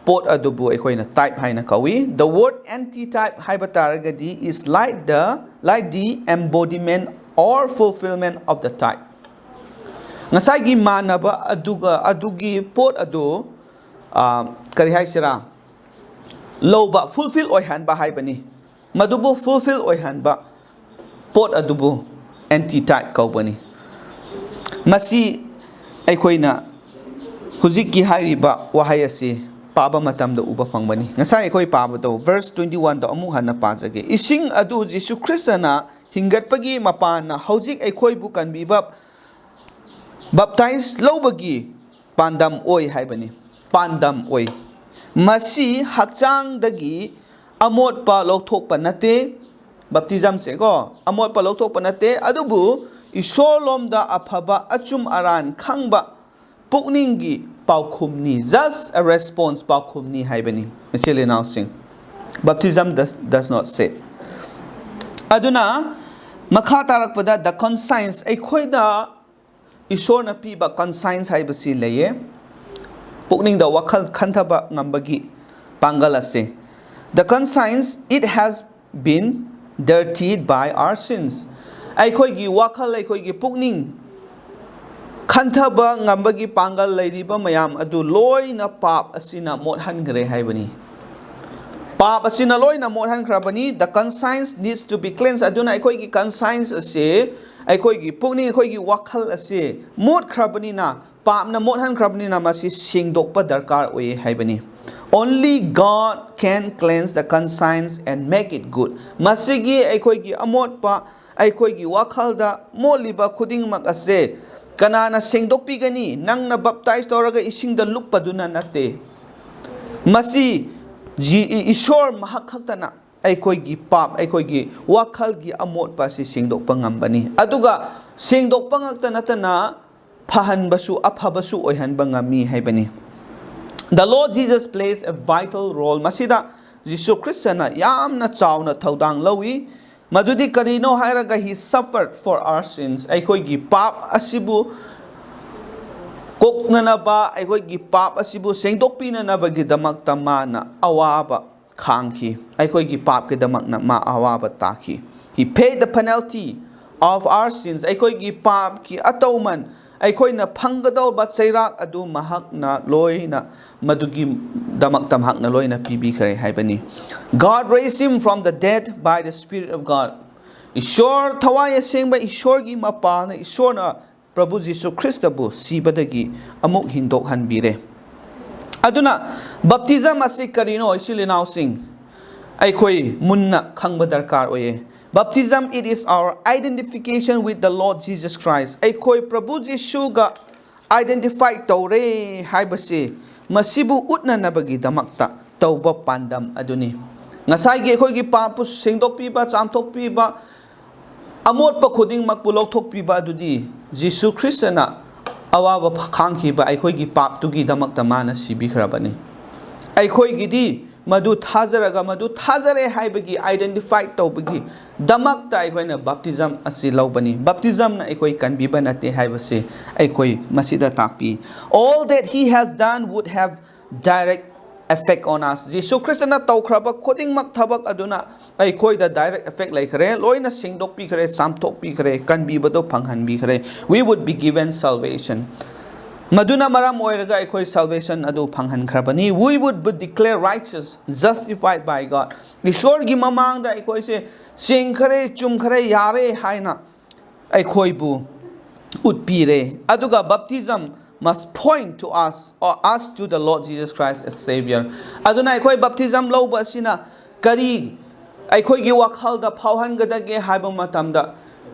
ꯄꯣꯠ ꯑꯗꯨꯕꯨ ꯑꯩꯈꯣꯏꯅ type ꯍꯥꯏꯅ ꯀꯧꯏ꯫ The word antitype ꯍꯥꯏꯕ ꯇꯥꯔꯒꯗꯤ is like the, like the embodiment or fulfillment of the type. ꯉꯁꯥꯏꯒꯤ ꯃꯥꯟꯅꯕ ꯑꯗꯨꯒ ꯑꯗꯨꯒꯤ ꯄꯣꯠ ꯑꯗꯨ, ꯑ, ꯀꯔꯤ ꯍꯥꯏꯁꯤꯔꯥ, ꯂꯧꯕ, fulfill ꯑꯣꯏꯍꯟꯕ ꯍꯥꯏꯕꯅꯤ꯫ ꯃꯗꯨꯕꯨ fulfill ꯑꯣꯏꯍꯟꯕ ꯄꯣꯠ ꯑꯗꯨꯕꯨ antitype ꯀꯧꯕꯅꯤ꯫ ꯃꯁꯤ ꯑꯩꯈꯣꯏꯅ ꯍꯧꯖꯤꯛꯀꯤ ꯍꯥꯏꯔꯤꯕ ꯋꯥꯍꯩ ꯑꯁꯤ ꯄꯥꯕ ꯃꯇꯝꯗ ꯎꯕ ꯐꯪꯕꯅꯤ꯫ ꯉꯁꯥꯏ ꯑꯩꯈꯣꯏ ꯄꯥꯕꯗꯣ verse twenty-one ꯗꯣ ꯑꯃꯨꯛ ꯍꯟꯅ ꯄꯥꯖꯒꯦ꯫ "ꯏꯁꯤꯡ ꯑꯗꯨ ꯖꯤꯁꯨ ꯈ꯭ꯔꯤꯁꯇꯅ ꯍꯤꯡꯒꯠꯄꯒꯤ ꯃꯄꯥꯟꯅ ꯍꯧꯖꯤꯛ ꯑꯩꯈꯣꯏꯕꯨ ꯀꯟꯕꯤꯕ ꯕꯞꯇꯥꯏꯖ ꯂꯧꯕꯒꯤ ꯄꯥꯟꯗꯝ ꯑꯣꯏ" ꯍꯥꯏꯕꯅꯤ꯫ ꯄꯥꯟꯗꯝ ꯑꯣꯏ꯫ ꯃꯁꯤ ꯍꯛꯆꯥꯡꯗꯒꯤ ꯑꯃꯣꯠꯄ ꯂꯧꯊꯣꯛꯄ ꯅꯠꯇꯦ꯫ ꯕꯞꯇꯤꯖꯝꯁꯦ ꯀꯣ, ꯑꯃꯣꯠꯄ ꯂꯧꯊꯣꯛꯄ ꯅꯠꯇꯦ, ꯑꯗꯨꯕꯨ ꯏꯁꯣꯔꯂꯣꯝꯗ ꯑꯐꯕ ꯑꯆꯨꯝ ꯑꯔꯥꯟ ꯈꯪꯕ ꯄꯨꯛꯅꯤꯡꯒꯤ ꯄꯥꯎꯈꯨꯝꯅꯤ꯫ Just a response, ꯄꯥꯎꯈꯨꯝꯅꯤ ꯍꯥꯏꯕꯅꯤ, ꯏꯆꯤꯜ ꯏꯅꯥꯎꯁꯤꯡ꯫ Baptism does, does not save꯫ ꯑꯗꯨꯅ ꯃꯈꯥ ꯇꯥꯔꯛꯄꯗ the conscience, ꯑꯩꯈꯣꯏꯅ ꯏꯁꯣꯔꯅ ꯄꯤꯕ conscience ꯍꯥꯏꯕꯁꯤ ꯂꯩꯌꯦ꯫ ꯄꯨꯛꯅꯤꯡꯗ ꯋꯥꯈꯜ ꯈꯟꯊꯕ ꯉꯝꯕꯒꯤ ꯄꯥꯡꯒꯜ ꯑꯁꯦ꯫ The conscience, it has been dirtied by our sins. ꯑꯩꯈꯣꯏꯒꯤ ꯋꯥꯈꯜ, ꯑꯩꯈꯣꯏꯒꯤ ꯄꯨꯛꯅꯤꯡ ꯈꯟꯊꯕ ꯉꯝꯕꯒꯤ ꯄꯥꯡꯒꯜ ꯂꯩꯔꯤꯕ ꯃꯌꯥꯝ ꯑꯗꯨ ꯂꯣꯏꯅ ꯄꯥꯞ ꯑꯁꯤꯅ ꯃꯣꯠꯍꯟꯈ꯭ꯔꯦ ꯍꯥꯏꯕꯅꯤ꯫ ꯄꯥꯞ ꯑꯁꯤꯅ ꯂꯣꯏꯅ ꯃꯣꯠꯍꯟꯈ꯭ꯔꯕꯅꯤ꯫ The conscience needs to be cleansed. ꯑꯗꯨꯅ ꯑꯩꯈꯣꯏꯒꯤ conscience ꯑꯁꯤ, ꯑꯩꯈꯣꯏꯒꯤ ꯄꯨꯛꯅꯤꯡ, ꯑꯩꯈꯣꯏꯒꯤ ꯋꯥꯈꯜ ꯑꯁꯤ ꯃꯣꯠꯈ꯭ꯔꯕꯅꯤꯅ, ꯄꯥꯞꯅ ꯃꯣꯠꯍꯟꯈ꯭ꯔꯕꯅꯤꯅ ꯃꯁꯤ ꯁꯦꯡꯗꯣꯛꯄ ꯗꯔꯀꯥꯔ ꯑꯣꯏꯌꯦ ꯍꯥꯏꯕꯅꯤ꯫ Only God can cleanse the conscience and make it good. ꯃꯁꯤꯒꯤ ꯑꯩꯈꯣꯏꯒꯤ ꯑꯃꯣꯠꯄ, ꯑꯩꯈꯣꯏꯒꯤ ꯋꯥꯈꯜꯗ ꯃꯣꯠꯂꯤꯕ ꯈꯨꯗꯤꯡꯃꯛ ꯑꯁꯦ ꯀꯅꯥꯅ ꯁꯦꯡꯗꯣꯛꯄꯤꯒꯅꯤ? ꯅꯪꯅ baptize ꯇꯧꯔꯒ ꯏꯁꯤꯡꯗ ꯂꯨꯞꯄꯗꯨꯅ ꯅꯠꯇꯦ꯫ ꯃꯁꯤ ꯖꯤ-, ꯏ-, ꯏꯁꯣꯔ ꯃꯍꯥꯛ ꯈꯛꯇꯅ ꯑꯩꯈꯣꯏꯒꯤ ꯄꯥꯞ, ꯑꯩꯈꯣꯏꯒꯤ ꯋꯥꯈꯜꯒꯤ ꯑꯃꯣꯠꯄ ꯑꯁꯤ ꯁꯦꯡꯗꯣꯛꯄ ꯉꯝꯕꯅꯤ꯫ ꯑꯗꯨꯒ ꯁꯦꯡꯗꯣꯛꯄ ꯉꯛꯇ ꯅꯠꯇꯅ ꯐꯍꯟꯕꯁꯨ, ꯑꯐꯕꯁꯨ ꯑꯣꯏꯍꯟꯕ ꯉꯝꯃꯤ ꯍꯥꯏꯕꯅꯤ꯫ The Lord Jesus plays a vital role. ꯃꯁꯤꯗ ꯖꯤꯁꯨ ꯈ꯭ꯔꯤꯁꯇꯅ ꯌꯥꯝꯅ ꯆꯥꯎꯅ ꯊꯧꯗꯥꯡ ꯂꯧꯏ꯫ ꯃꯗꯨꯗꯤ ꯀꯔꯤꯅꯣ ꯍꯥꯏꯔꯒ, He suffered for our sins. ꯑꯩꯈꯣꯏꯒꯤ ꯄꯥꯞ ꯑꯁꯤꯕꯨ ꯀꯣꯛꯅꯅꯕ, ꯑꯩꯈꯣꯏꯒꯤ ꯄꯥꯞ ꯑꯁꯤꯕꯨ ꯁꯦꯡꯗꯣꯛꯄꯤꯅꯅꯕꯒꯤꯗꯃꯛꯇ ꯃꯥꯅ ꯑꯋꯥꯕ ꯈꯥꯡꯈꯤ꯫ ꯑꯩꯈꯣꯏꯒꯤ ꯄꯥꯞꯀꯤꯗꯃꯛꯅ ꯃꯥ ꯑꯋꯥꯕ ꯇꯥꯈꯤ꯫ He paid the penalty of our sins. ꯑꯩꯈꯣꯏꯒꯤ ꯄꯥꯞꯀꯤ ꯑꯇꯧꯃꯟ, ꯑꯩꯈꯣꯏꯅ ꯐꯪꯒꯗꯧꯕ ꯆꯩꯔꯥꯛ ꯑꯗꯨ ꯃꯍꯥꯛꯅ ꯂꯣꯏꯅ, ꯃꯗꯨꯒꯤꯗꯃꯛꯇ ꯃꯍꯥꯛꯅ ꯂꯣꯏꯅ ꯄꯤꯕꯤꯈ꯭ꯔꯦ ꯍꯥꯏꯕꯅꯤ꯫ God raised him from the dead by the Spirit of God. ꯏꯁꯣꯔ, ꯊꯋꯥꯏ ꯑꯁꯦꯡꯕ ꯏꯁꯣꯔꯒꯤ ꯃꯄꯥꯅ, ꯏꯁꯣꯔꯅ ꯄ꯭ꯔꯚꯨ ꯖꯤꯁꯨ ꯈ꯭ꯔꯤꯁꯇꯕꯨ ꯁꯤꯕꯗꯒꯤ ꯑꯃꯨꯛ ꯍꯤꯡꯗꯣꯛꯍꯟꯕꯤꯔꯦ꯫ ꯑꯗꯨꯅ baptism ꯑꯁꯤ ꯀꯔꯤꯅꯣ, ꯏꯆꯤꯜ ꯏꯅꯥꯎꯁꯤꯡ? ꯑꯩꯈꯣꯏ ꯃꯨꯟꯅ ꯈꯪꯕ ꯗꯔꯀꯥꯔ ꯑꯣꯏꯌꯦ꯫ Baptism, it is our identification with the Lord Jesus Christ. ꯑꯩꯈꯣꯏ ꯄ꯭ꯔꯚꯨ ꯖꯤꯁꯨꯒ identify ꯇꯧꯔꯦ ꯍꯥꯏꯕꯁꯤ ꯃꯁꯤꯕꯨ ꯎꯠꯅꯅꯕꯒꯤꯗꯃꯛꯇ ꯇꯧꯕ ꯄꯥꯟꯗꯝ ꯑꯗꯨꯅꯤ꯫ ꯉꯁꯥꯏꯒꯤ ꯑꯩꯈꯣꯏꯒꯤ ꯄꯥꯞꯄꯨ ꯁꯦꯡꯗꯣꯛꯄꯤꯕ, ꯆꯥꯝꯊꯣꯛꯄꯤꯕ, ꯑꯃꯣꯠꯄ ꯈꯨꯗꯤꯡꯃꯛꯄꯨ ꯂꯧꯊꯣꯛꯄꯤꯕ ꯑꯗꯨꯗꯤ ꯖꯤꯁꯨ ꯈ꯭ꯔꯤꯁꯇꯅ ꯑꯋꯥꯕ ꯈꯥꯡꯈꯤꯕ ꯑꯩꯈꯣꯏꯒꯤ ꯄꯥꯞꯇꯨꯒꯤꯗꯃꯛꯇ ꯃꯥꯅ ꯁꯤꯕꯤꯈ꯭ꯔꯕꯅꯤ꯫ ꯑꯩꯈꯣꯏꯒꯤꯗꯤ ꯃꯗꯨ ꯊꯥꯖꯔꯒ, ꯃꯗꯨ ꯊꯥꯖꯔꯦ ꯍꯥꯏꯕꯒꯤ identify ꯇꯧꯕꯒꯤ ꯗꯃꯛꯇ ꯑꯩꯈꯣꯏꯅ baptism ꯑꯁꯤ ꯂꯧꯕꯅꯤ꯫ Baptismꯅ ꯑꯩꯈꯣꯏ ꯀꯟꯕꯤꯕ ꯅꯠꯇꯦ ꯍꯥꯏꯕꯁꯤ ꯑꯩꯈꯣꯏ ꯃꯁꯤꯗ ꯇꯥꯛꯄꯤ꯫ All that he has done would have direct effect on us. ꯖꯤꯁꯨ ꯈ꯭ꯔꯤꯁꯇꯅ ꯇꯧꯈ꯭ꯔꯕ ꯈꯨꯗꯤꯡꯃꯛ, ꯊꯕꯛ ꯑꯗꯨꯅ ꯑꯩꯈꯣꯏꯗ direct effect ꯂꯩꯈ꯭ꯔꯦ, ꯂꯣꯏꯅ ꯁꯦꯡꯗꯣꯛꯄꯤꯈ꯭ꯔꯦ, ꯆꯥꯝꯊꯣꯛꯄꯤꯈ꯭ꯔꯦ, ꯀꯟꯕꯤꯕꯗꯣ ꯐꯪꯍꯟꯕꯤꯈ꯭ꯔꯦ꯫ We would be given salvation. ꯃꯗꯨꯅ ꯃꯔꯝ ꯑꯣꯏꯔꯒ ꯑꯩꯈꯣꯏ salvation ꯑꯗꯨ ꯐꯪꯍꯟꯈ꯭ꯔꯕꯅꯤ꯫ We would be declared righteous, justified by God. ꯏꯁꯣꯔꯒꯤ ꯃꯃꯥꯡꯗ ꯑꯩꯈꯣꯏꯁꯦ ꯁꯦꯡꯈꯔꯦ, ꯆꯨꯝꯈꯔꯦ, ꯌꯥꯔꯦ ꯍꯥꯏꯅ ꯑꯩꯈꯣꯏꯕꯨ ꯎꯠꯄꯤꯔꯦ꯫ ꯑꯗꯨꯒ baptism must point to us or us to the Lord Jesus Christ as Savior. ꯑꯗꯨꯅ ꯑꯩꯈꯣꯏ baptism ꯂꯧꯕ ꯑꯁꯤꯅ ꯀꯔꯤ ꯑꯩꯈꯣꯏꯒꯤ ꯋꯥꯈꯜꯗ ꯐꯥꯎꯍꯟꯒꯗꯒꯦ ꯍꯥꯏꯕ ꯃꯇꯝꯗ,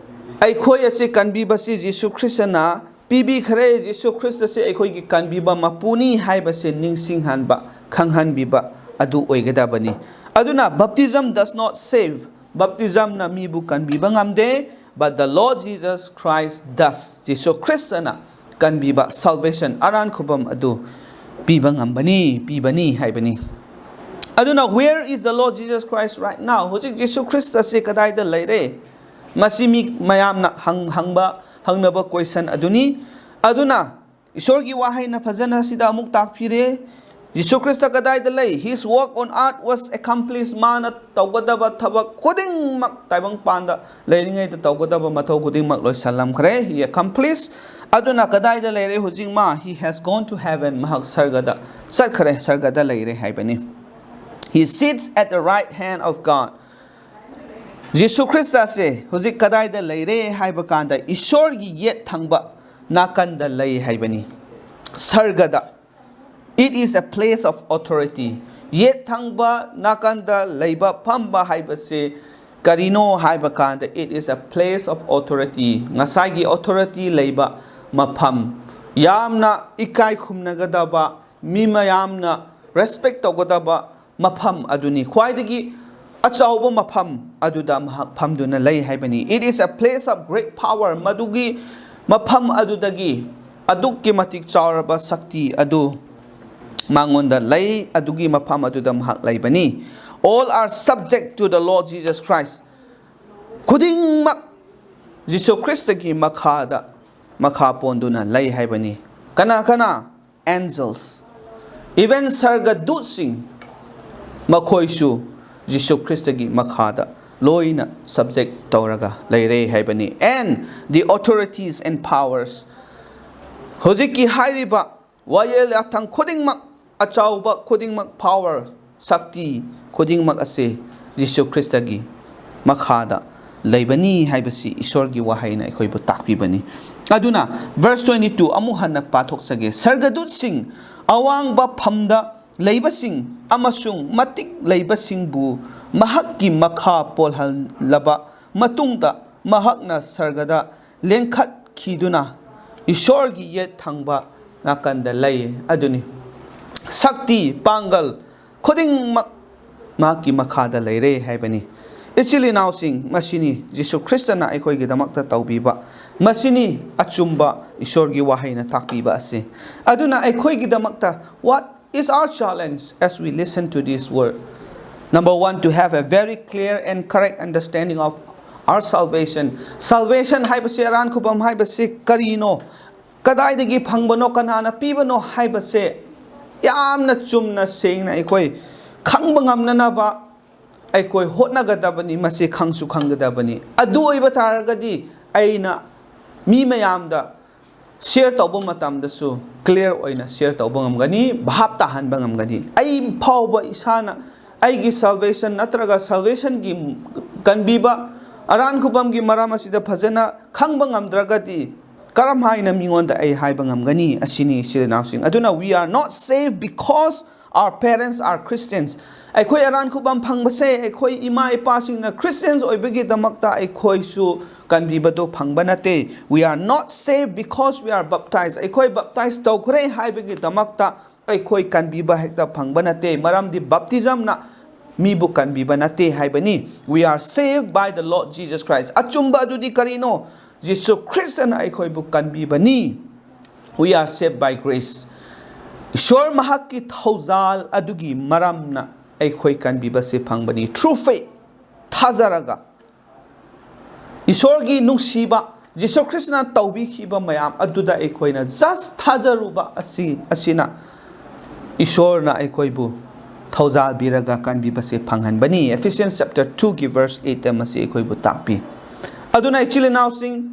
ꯑꯩꯈꯣꯏ ꯑꯁꯤ ꯀꯟꯕꯤꯕꯁꯤ ꯖꯤꯁꯨ ꯈ꯭ꯔꯤꯁꯇꯅ ꯄꯤꯕꯤꯈ꯭ꯔꯦ, ꯖꯤꯁꯨ ꯈ꯭ꯔꯤꯁꯇꯁꯤ ꯑꯩꯈꯣꯏꯒꯤ ꯀꯟꯕꯤꯕ ꯃꯄꯨꯅꯤ ꯍꯥꯏꯕꯁꯤ ꯅꯤꯡꯁꯤꯡꯍꯟꯕ, ꯈꯪꯍꯟꯕꯤꯕ ꯑꯗꯨ ꯑꯣꯏꯒꯗꯕꯅꯤ꯫ ꯑꯗꯨꯅ baptism does not save. Baptismꯅ ꯃꯤꯕꯨ ꯀꯟꯕꯤꯕ ꯉꯝꯗꯦ꯫ but the Lord Jesus Christ does. Jesus ꯈ꯭ꯔꯤꯁꯇꯅ ꯀꯟꯕꯤꯕ salvation, ꯑꯔꯥꯟ ꯈꯨꯕꯝ ꯑꯗꯨ ꯄꯤꯕ ꯉꯝꯕꯅꯤ, ꯄꯤꯕꯅꯤ ꯍꯥꯏꯕꯅꯤ꯫ ꯑꯗꯨꯅ, where is the Lord Jesus Christ right now? ꯍꯧꯖꯤꯛ ꯖꯤꯁꯨ ꯈ꯭ꯔꯤꯁꯇꯁꯦ ꯀꯗꯥꯏꯗ ꯂꯩꯔꯦ? ꯃꯁꯤ ꯃꯤ ꯃꯌꯥꯝꯅ ꯍꯪ-, ꯍꯪꯕ, ꯍꯪꯅꯕ question ꯑꯗꯨꯅꯤ꯫ ꯑꯗꯨꯅ ꯏꯁꯣꯔꯒꯤ ꯋꯥꯍꯩꯅ ꯐꯖꯅ ꯁꯤꯗ ꯑꯃꯨꯛ ꯇꯥꯛꯄꯤꯔꯦ꯫ ꯖꯤꯁꯨ ꯈ꯭ꯔꯤꯁꯇ ꯀꯗꯥꯏꯗ ꯂꯩ? His work on earth was accomplished. ꯃꯥꯅ ꯇꯧꯒꯗꯕ ꯊꯕꯛ ꯈꯨꯗꯤꯡꯃꯛ, ꯇꯥꯏꯕꯪꯄꯥꯟꯗ ꯂꯩꯔꯤꯉꯩꯗ ꯇꯧꯒꯗꯕ ꯃꯊꯧ ꯈꯨꯗꯤꯡꯃꯛ ꯂꯣꯏꯁꯤꯜꯂꯝꯈ꯭ꯔꯦ꯫ He accomplished. ꯑꯗꯨꯅ ꯀꯗꯥꯏꯗ ꯂꯩꯔꯦ ꯍꯧꯖꯤꯛ ꯃꯥ? He has gone to heaven. ꯃꯍꯥꯛ ꯁꯔꯒꯗ ꯆꯠꯈ꯭ꯔꯦ, ꯁꯔꯒꯗ ꯂꯩꯔꯦ ꯍꯥꯏꯕꯅꯤ꯫ He sits at the right hand of God. ꯖꯤꯁꯨ ꯈ꯭ꯔꯤꯁꯇꯁꯦ ꯍꯧꯖꯤꯛ ꯀꯗꯥꯏꯗ ꯂꯩꯔꯦ ꯍꯥꯏꯕ ꯀꯥꯟꯗ, ꯏꯁꯣꯔꯒꯤ ꯌꯦꯠ ꯊꯪꯕ ꯅꯥꯀꯟꯗ ꯂꯩ ꯍꯥꯏꯕꯅꯤ, ꯁꯔꯒꯗ꯫ It is a place of authority. ꯌꯦꯠ ꯊꯪꯕ ꯅꯥꯀꯟꯗ ꯂꯩꯕ, ꯐꯝꯕ ꯍꯥꯏꯕꯁꯦ ꯀꯔꯤꯅꯣ ꯍꯥꯏꯕ ꯀꯥꯟꯗ, it is a place of authority. ꯉꯁꯥꯏꯒꯤ authority ꯂꯩꯕ ꯃꯐꯝ, ꯌꯥꯝꯅ ꯏꯀꯥꯏ ꯈꯨꯝꯅꯒꯗꯕ, ꯃꯤ ꯃꯌꯥꯝꯅ respect ꯇꯧꯒꯗꯕ ꯃꯐꯝ ꯑꯗꯨꯅꯤ, ꯈ꯭ꯋꯥꯏꯗꯒꯤ ꯑꯆꯧꯕ ꯃꯐꯝ ꯑꯗꯨꯗ ꯃꯍꯥꯛ ꯐꯝꯗꯨꯅ ꯂꯩ ꯍꯥꯏꯕꯅꯤ꯫ It is a place of great power. ꯃꯗꯨꯒꯤ ꯃꯐꯝ ꯑꯗꯨꯗꯒꯤ ꯑꯗꯨꯛꯀꯤ ꯃꯇꯤꯛ ꯆꯥꯎꯔꯕ ꯁꯛꯇꯤ ꯑꯗꯨ ꯃꯉꯣꯟꯗ ꯂꯩ, ꯑꯗꯨꯒꯤ ꯃꯐꯝ ꯑꯗꯨꯗ ꯃꯍꯥꯛ ꯂꯩꯕꯅꯤ꯫ All are subject to the Lord Jesus Christ. ꯈꯨꯗꯤꯡꯃꯛ ꯖꯤꯁꯨ ꯈ꯭ꯔꯤꯁꯇꯒꯤ ꯃꯈꯥꯗ, ꯃꯈꯥ ꯄꯣꯟꯗꯨꯅ ꯂꯩ ꯍꯥꯏꯕꯅꯤ꯫ ꯀꯅꯥ ꯀꯅꯥ? Angels, even ꯁꯔꯒꯗꯨꯠꯁꯤꯡ, ꯃꯈꯣꯏꯁꯨ ꯖꯤꯁꯨ ꯈ꯭ꯔꯤꯁꯇꯒꯤ ꯃꯈꯥꯗ ꯂꯣꯏꯅ subject ꯇꯧꯔꯒ ꯂꯩꯔꯦ ꯍꯥꯏꯕꯅꯤ꯫ And the authorities and powers, ꯍꯧꯖꯤꯛꯀꯤ ꯍꯥꯏꯔꯤꯕ ꯋꯥꯌꯦꯜ ꯌꯥꯊꯪ ꯈꯨꯗꯤꯡꯃꯛ, ꯑꯆꯧꯕ ꯈꯨꯗꯤꯡꯃꯛ, power, ꯁꯛꯇꯤ ꯈꯨꯗꯤꯡꯃꯛ ꯑꯁꯤ ꯖꯤꯁꯨ ꯈ꯭ꯔꯤꯁꯇꯒꯤ ꯃꯈꯥꯗ ꯂꯩꯕꯅꯤ ꯍꯥꯏꯕꯁꯤ ꯏꯁꯣꯔꯒꯤ ꯋꯥꯍꯩꯅ ꯑꯩꯈꯣꯏꯕꯨ ꯇꯥꯛꯄꯤꯕꯅꯤ꯫ ꯑꯗꯨꯅ verse twenty two ꯑꯃꯨꯛ ꯍꯟꯅ ꯄꯥꯊꯣꯛꯆꯒꯦ꯫ ꯁꯔꯒꯗꯨꯠꯁꯤꯡ, ꯑꯋꯥꯡꯕ ꯐꯝꯗ ꯂꯩꯕꯁꯤꯡ ꯑꯃꯁꯨꯡ ꯃꯇꯤꯛ ꯂꯩꯕꯁꯤꯡꯕꯨ ꯃꯍꯥꯛꯀꯤ ꯃꯈꯥ ꯄꯣꯜꯍꯜꯂꯕ ꯃꯇꯨꯡꯗ, ꯃꯍꯥꯛꯅ ꯁꯔꯒꯗ ꯂꯦꯡꯈꯠꯈꯤꯗꯨꯅ ꯏꯁꯣꯔꯒꯤ ꯌꯦꯠ ꯊꯪꯕ ꯅꯥꯀꯟꯗ ꯂꯩ꯫ ꯑꯗꯨꯅꯤ, ꯁꯛꯇꯤ, ꯄꯥꯡꯒꯜ ꯈꯨꯗꯤꯡꯃꯛ ꯃꯍꯥꯛꯀꯤ ꯃꯈꯥꯗ ꯂꯩꯔꯦ ꯍꯥꯏꯕꯅꯤ꯫ ꯏꯆꯤꯜ ꯏꯅꯥꯎꯁꯤꯡ, ꯃꯁꯤꯅꯤ ꯖꯤꯁꯨ ꯈ꯭ꯔꯤꯁꯇꯅ ꯑꯩꯈꯣꯏꯒꯤꯗꯃꯛꯇ ꯇꯧꯕꯤꯕ, ꯃꯁꯤꯅꯤ ꯑꯆꯨꯝꯕ ꯏꯁꯣꯔꯒꯤ ꯋꯥꯍꯩꯅ ꯇꯥꯛꯄꯤꯕ ꯑꯁꯤ꯫ ꯑꯗꯨꯅ ꯑꯩꯈꯣꯏꯒꯤꯗꯃꯛꯇ, what is our challenge as we listen to this word? Number one, to have a very clear and correct understanding of our salvation. Salvation ꯍꯥꯏꯕꯁꯤ, ꯑꯔꯥꯟ ꯈꯨꯕꯝ ꯍꯥꯏꯕꯁꯤ ꯀꯔꯤꯅꯣ? ꯀꯗꯥꯏꯗꯒꯤ ꯐꯪꯕꯅꯣ? ꯀꯅꯥꯅ ꯄꯤꯕꯅꯣ ꯍꯥꯏꯕꯁꯦ ꯌꯥꯝꯅ ꯆꯨꯝꯅ ꯁꯦꯡꯅ ꯑꯩꯈꯣꯏ ꯈꯪꯕ ꯉꯝꯅꯅꯕ ꯑꯩꯈꯣꯏ ꯍꯣꯠꯅꯒꯗꯕꯅꯤ, ꯃꯁꯤ ꯈꯪꯁꯨ ꯈꯪꯒꯗꯕꯅꯤ꯫ ꯑꯗꯨ ꯑꯣꯏꯕ ꯇꯥꯔꯒꯗꯤ ꯑꯩꯅ ꯃꯤ ꯃꯌꯥꯝꯗ ꯁꯤꯌꯔ ꯇꯧꯕ ꯃꯇꯝꯗꯁꯨ ꯀ꯭ꯂꯤꯌꯥꯔ ꯑꯣꯏꯅ ꯁꯤꯌꯔ ꯇꯧꯕ ꯉꯝꯒꯅꯤ, ꯚꯥꯞ ꯇꯥꯍꯟꯕ ꯉꯝꯒꯅꯤ꯫ ꯑꯩ ꯐꯥꯎꯕ ꯏꯁꯥꯅ ꯑꯩꯒꯤ ꯁꯜꯚꯦꯁꯟ ꯅꯠꯇ꯭ꯔꯒ ꯁꯜꯚꯦꯁꯟꯒꯤ ꯀꯟꯕꯤꯕ, ꯑꯔꯥꯟ ꯈꯨꯕꯝꯒꯤ ꯃꯔꯝ ꯑꯁꯤꯗ ꯐꯖꯅ ꯈꯪꯕ ꯉꯝꯗ꯭ꯔꯒꯗꯤ ꯀꯔꯝ ꯍꯥꯏꯅ ꯃꯤꯉꯣꯟꯗ ꯑꯩ ꯍꯥꯏꯕ ꯉꯝꯒꯅꯤ? ꯑꯁꯤꯅꯤ, ꯏꯆꯤꯜ ꯏꯅꯥꯎꯁꯤꯡ꯫ ꯑꯗꯨꯅ, we are not saved because our parents are Christians. ꯑꯩꯈꯣꯏ ꯑꯔꯥꯟ ꯈꯨꯕꯝ ꯐꯪꯕꯁꯦ ꯑꯩꯈꯣꯏ ꯏꯃꯥ ꯏꯄꯥꯁꯤꯡꯅ ꯈ꯭ꯔꯤꯁꯇꯤꯌꯟꯁ ꯑꯣꯏꯕꯒꯤꯗꯃꯛꯇ ꯑꯩꯈꯣꯏꯁꯨ ꯀꯟꯕꯤꯕꯗꯨ ꯐꯪꯕ ꯅꯠꯇꯦ꯫ We are not saved because we are baptized. ꯑꯩꯈꯣꯏ ꯕꯞꯇꯥꯏꯖ ꯇꯧꯈ꯭ꯔꯦ ꯍꯥꯏꯕꯒꯤꯗꯃꯛꯇ ꯑꯩꯈꯣꯏ ꯀꯟꯕꯤꯕ ꯍꯦꯛꯇ ꯐꯪꯕ ꯅꯠꯇꯦ, ꯃꯔꯝꯗꯤ ꯕꯞꯇꯤꯖꯝꯅ ꯃꯤꯕꯨ ꯀꯟꯕꯤꯕ ꯅꯠꯇꯦ ꯍꯥꯏꯕꯅꯤ꯫ We are saved by the Lord Jesus Christ. ꯑꯆꯨꯝꯕ ꯑꯗꯨꯗꯤ ꯀꯔꯤꯅꯣ? ꯖꯤꯁꯨ ꯈ꯭ꯔꯤꯁꯇꯅ ꯑꯩꯈꯣꯏꯕꯨ ꯀꯟꯕꯤꯕꯅꯤ꯫ We are saved by grace. ꯏꯁꯣꯔ ꯃꯍꯥꯛꯀꯤ ꯊꯧꯖꯥꯜ ꯑꯗꯨꯒꯤ ꯃꯔꯝꯅ ꯑꯩꯈꯣꯏ ꯀꯟꯕꯤꯕꯁꯦ ꯐꯪꯕꯅꯤ꯫ Through faith, ꯊꯥꯖꯔꯒ, ꯏꯁꯣꯔꯒꯤ ꯅꯨꯡꯁꯤꯕ, ꯖꯤꯁꯨ ꯈ꯭ꯔꯤꯁꯇꯅ ꯇꯧꯕꯤꯈꯤꯕ ꯃꯌꯥꯝ ꯑꯗꯨꯗ ꯑꯩꯈꯣꯏꯅ just ꯊꯥꯖꯔꯨꯕ ꯑꯁꯤ, ꯑꯁꯤꯅ ꯏꯁꯣꯔꯅ ꯑꯩꯈꯣꯏꯕꯨ ꯊꯧꯖꯥꯜꯕꯤꯔꯒ ꯀꯟꯕꯤꯕꯁꯦ ꯐꯪꯍꯟꯕꯅꯤ꯫ Ephesians chapter two ꯒꯤ verse eight ꯇ ꯃꯁꯤ ꯑꯩꯈꯣꯏꯕꯨ ꯇꯥꯛꯄꯤ꯫ ꯑꯗꯨꯅ, ꯏꯆꯤꯜ ꯏꯅꯥꯎꯁꯤꯡ,